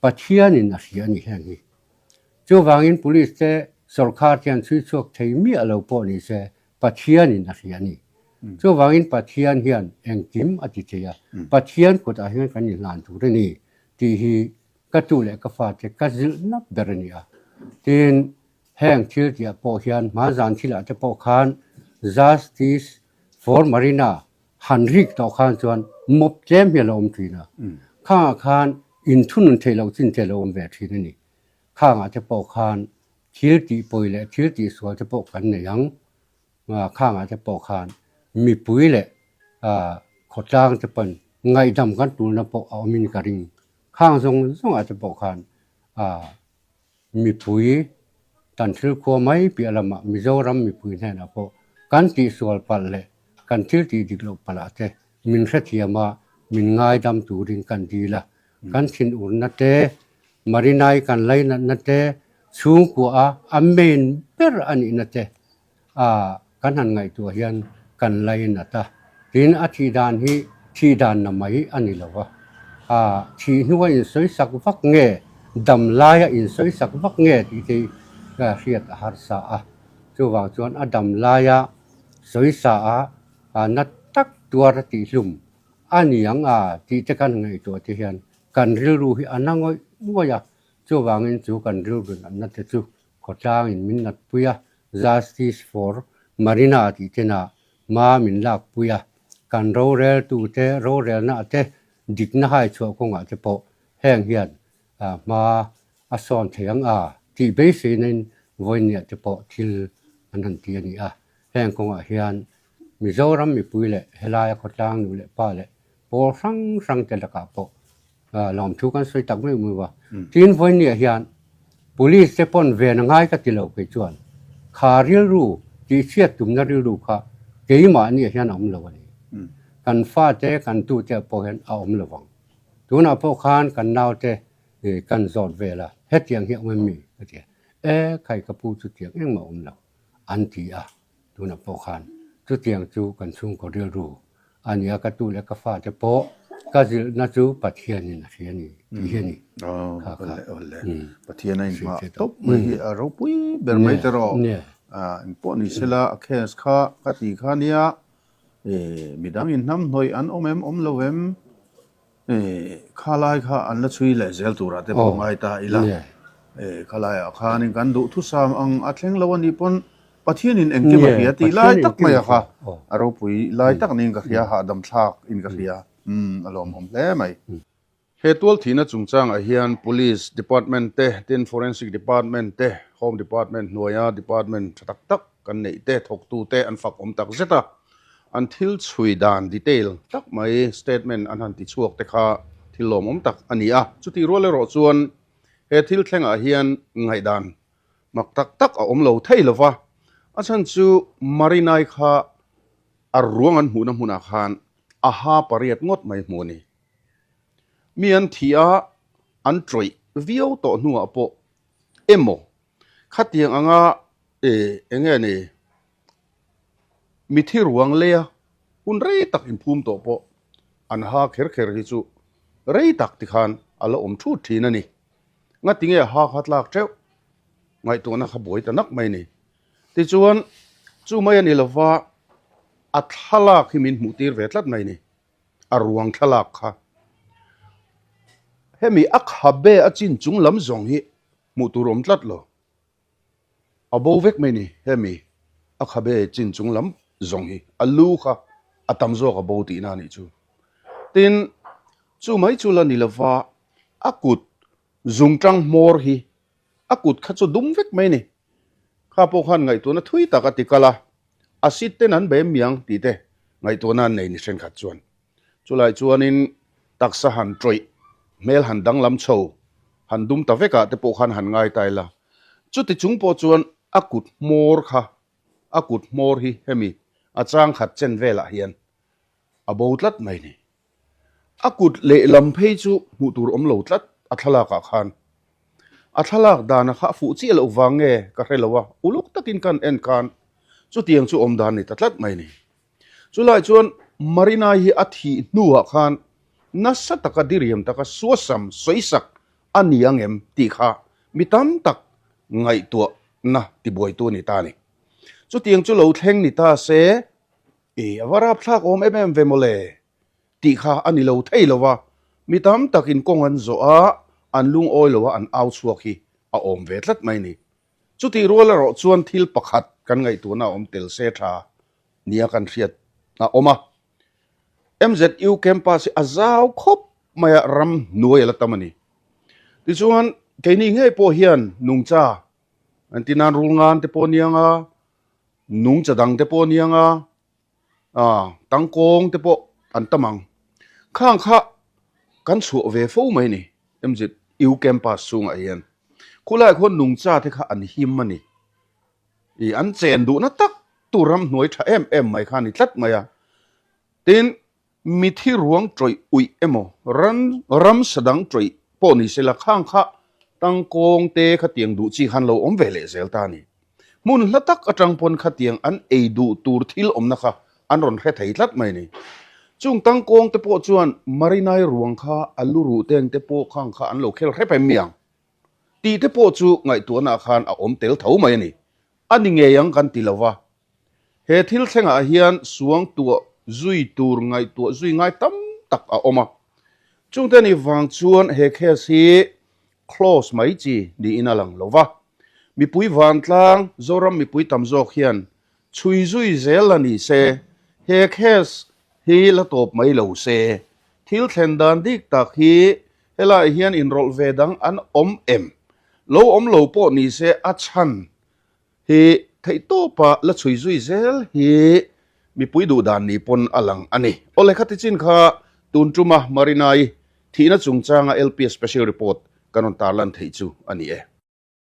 Pathianin a hria a ni heng hi. Chuvangin police te sawrkhar te hian chhui chhuak thei miah lo pawh ni se Pathianin a hria a ni. Chuvangin Pathian hian engkim a ti thei a, Pathian kutah hian kan inhlan tur a ni tih hi ka tu leh ka fate ka zilh nap ber a ni a. Tin, heng thil tihah pawh hian hmanzan thilah te pawh khan Justice for Marina han rik tawh khan chuan mawp tlem hi a lo awm thin a. Khangah khan inthunun theih loh chin te a lo awm ve thin a ni. Khangah te pawh khan Thil tih pawi leh thil tih sual te pawh kan nei ang. Khangah te pawh khan mipui leh khawtlang te pawn ngaihdam kan tulna pawh a awmin ka ring. Khang zawng zawngah te pawh khan mipui tan thil khua mai piah lamah Mizoram mipui hnenah pawh kan tihsual palh leh kan thil tih dik loh palh ah te min hrethiam a, min ngaidam turin kan dil a. Kan thinurna te Marinai kan lainatna te chhungkua a a main ber a nihna te a kan han ngaihtuah hian kan lainat a, tin a thih dan hi thih dan na mai a ni lo va, a thih hnua insawisak vak nge dam laia insawisak vak nge tih te hi hriat a harsa a, chuvang chuan a dam laia sawisa a na tak tuar a tihhlum a ni ang a tih te kan ngaihtuah te hian Kan rilru hi a na ngawih ngawih a, chuvangin chu kan rilru natna te chu khawtlangin min natpui a, Justice for Marina tih tenah hma min lakpui a, kan roreltute rorelna te dikna hai chhuah kawngah te pawh heng hian hma a sawn thei ang a tih beiseinain vawinia te pawh thil an han ti a ni a, heng kawngah hian Mizoram mipui leh helaia khawtlang nu leh pa leh pawl hrang hrang te lakah pawh lawmthu kan sawi tak meuh meuh a. Tin vawinia hian Police te pawn ven a ngai ka ti lo kei chuan kha rilru tihchhiat tumna rilru kha keimahniah hian a awm lo a ni. Kan fate kan tute ah pawh hian a awm lo vang. Tunah pawh khan kan naute kan zawt vel a, hetiang hi a awm em mi? ka ti a. E khai ka pu chutiang engmah a awm lo an ti a. Tunah pawh khan chutiang chu kan chhungkaw rilru a ni a, ka tu leh ka fate pawh ka zilhna chu Pathianin a hria a ni tih hi a ni. Kha kha. Pathian a inhmah tawp mai hi a ropui ber mai te rawh. Engpawh ni sela a case kha ka ti kha nia midang inhnamhnawih an awm em awm lo em? Khalai kha an la chhui leh zel turah te pawh ngai ta ila. Khalaiah khanin kan duhthusam ang a thleng lo a nih pawn Pathianin engkim a hria tih lai tak mai a kha a ropui lai tak niin ka hria, hahdam thlak in ka hria. A lawmawm hle mai. He tual thihna chungchangah hian Police Department te, tin Forensic Department te, Home Department hnuaia Department tha tak tak kan neih te, thawktute an fak awm tak zet a. An thil chhui dan detail tak mai statement an han ti chhuak te kha thil lawmawm tak a ni a. Chutih rual erawh chuan he thil thlengah hian ngaihdan mak tak tak a awm lo thei lo va. A chhan chu Marinai kha a ruang an hmuhna hmunah khan a ha pariat ngawt mai hmuh a ni. Mi an thi a, an tawih viau tawh hnuah pawh emaw khatiang anga eh eng nge ni mithi ruang leia hun rei tak inphum tawh pawh an ha kher kher hi chu rei tak tikhan a la awm thut thin a ni. Ngatinge ha kha tlak teuh ngaihtuahna kha buai ta nak mai a ni. Tichuan chu mai a ni lova a thlalak hi min hmuh tir ve tlat mai a ni. a ruang thlalak kha. Hemi a khabe a chin chung lam zawng hi hmuh tur awm tlat lo. A bo vek mai ni hemi a khabe chin chung lam zawng hi a lu kha a tam zawk a bo tihna a nih chu. Tin, chu mai chu la ni lova a kut zungtang hmawr hi a kut kha chu dum vek mai ni. Kha pawh khan ngaihtuahna thui tak a ti kal a, a sit ten an bem miang tih te ngaihtuahna an nei ni thenkhat chuan. Chulai chuanin taksa han tawih, hmel han danglam chho, han dum ta vekah te pawh khan han ngai ta ila. Chuti chung pawh chuan a kut hmawr kha, a kut hmawr hi hemi a chang khat chen velah hian a bo tlat mai ni. A kut lehlam phei chu hmuh tur awm lo tlat a thlalakah khan. A thlalak dana kha a fuh chiah loh vang nge ka hre lo a, uluk takin kan en khan chutiang chu awm dan ni ta tlat mai ni. Chulai chuan Marinai hi a thih hnuah khan nasa taka diriam taka suasam sawisak a ni ang em tih kha mi tam tak ngaihtuahna tibuaitu a ni ta a ni. Chutiang chu lo thleng ni ta se E, a va rapthlak awm em em ve mawle tih kha a ni lo thei lo va, mi tam takin kawng an zawh a, an lungawi lo a an au chhuak hi a awm ve tlat mai ni. Chutih rual erawh chuan thil pakhat kan ngaihtuahna a awm tel se tha nia kan hriat a awm a. MZU campus hi a zau khawp mai a, ram hnuai a la tam a ni. Tichuan, keini ngei pawh hian nungcha an ti nan rul ngan te pawh aniang a, Nungcha dang te pawh aniang a, ah tangkawng te pawh an tam ang. Khang kha kan chhuah ve fo mai ni MZU campus chhungah hian. Khulaiah khuan nungcha te kha an him a ni. Ih an chen duhna tak tur ramhnuai tha em em mai kha a ni tlat mai a. Tin, Mithi ruang tawih uih emaw, ran ramsa dang tawih pawh ni sela khang kha tangkawng te khatiang duh chi khan lo awm ve leh zel ta a ni. Hmun hla tak atang pawn khatiang an ei duh tur thil awmna kha an rawn hre thei tlat mai a ni. Chung tangkawng te pawh chuan Marinai ruang kha a lu ruh teng te pawh khang kha an lo khel hrep em mi ang tih te pawh chu ngaihtuahna khan a awm tel tho mai a ni. A ni ngei ang kan ti lo va. He thil thlengah hian suangtuah zui tur ngaihtuah zui ngai tam tak a awm a. Chungte ni vang chuan he case hi close mai chi niin a lang lo va. Mipui vantlang, Zoram mipui tam zawk hian chhui zui zel la ni se, he case hi la tawp mai lo se. Thil thlen dan dik tak hi helaiah hian inrawlh ve dang an awm em? Lo awm lo pawh ni se a chhan hi theihtawpa la chhui zui zel hi mipui duh dan ni pawn a lang a ni. Awle khati chin kha tun tuma Marinai thihna chungchanga LPS Special Report kan rawn tarlan theih chu a ni e.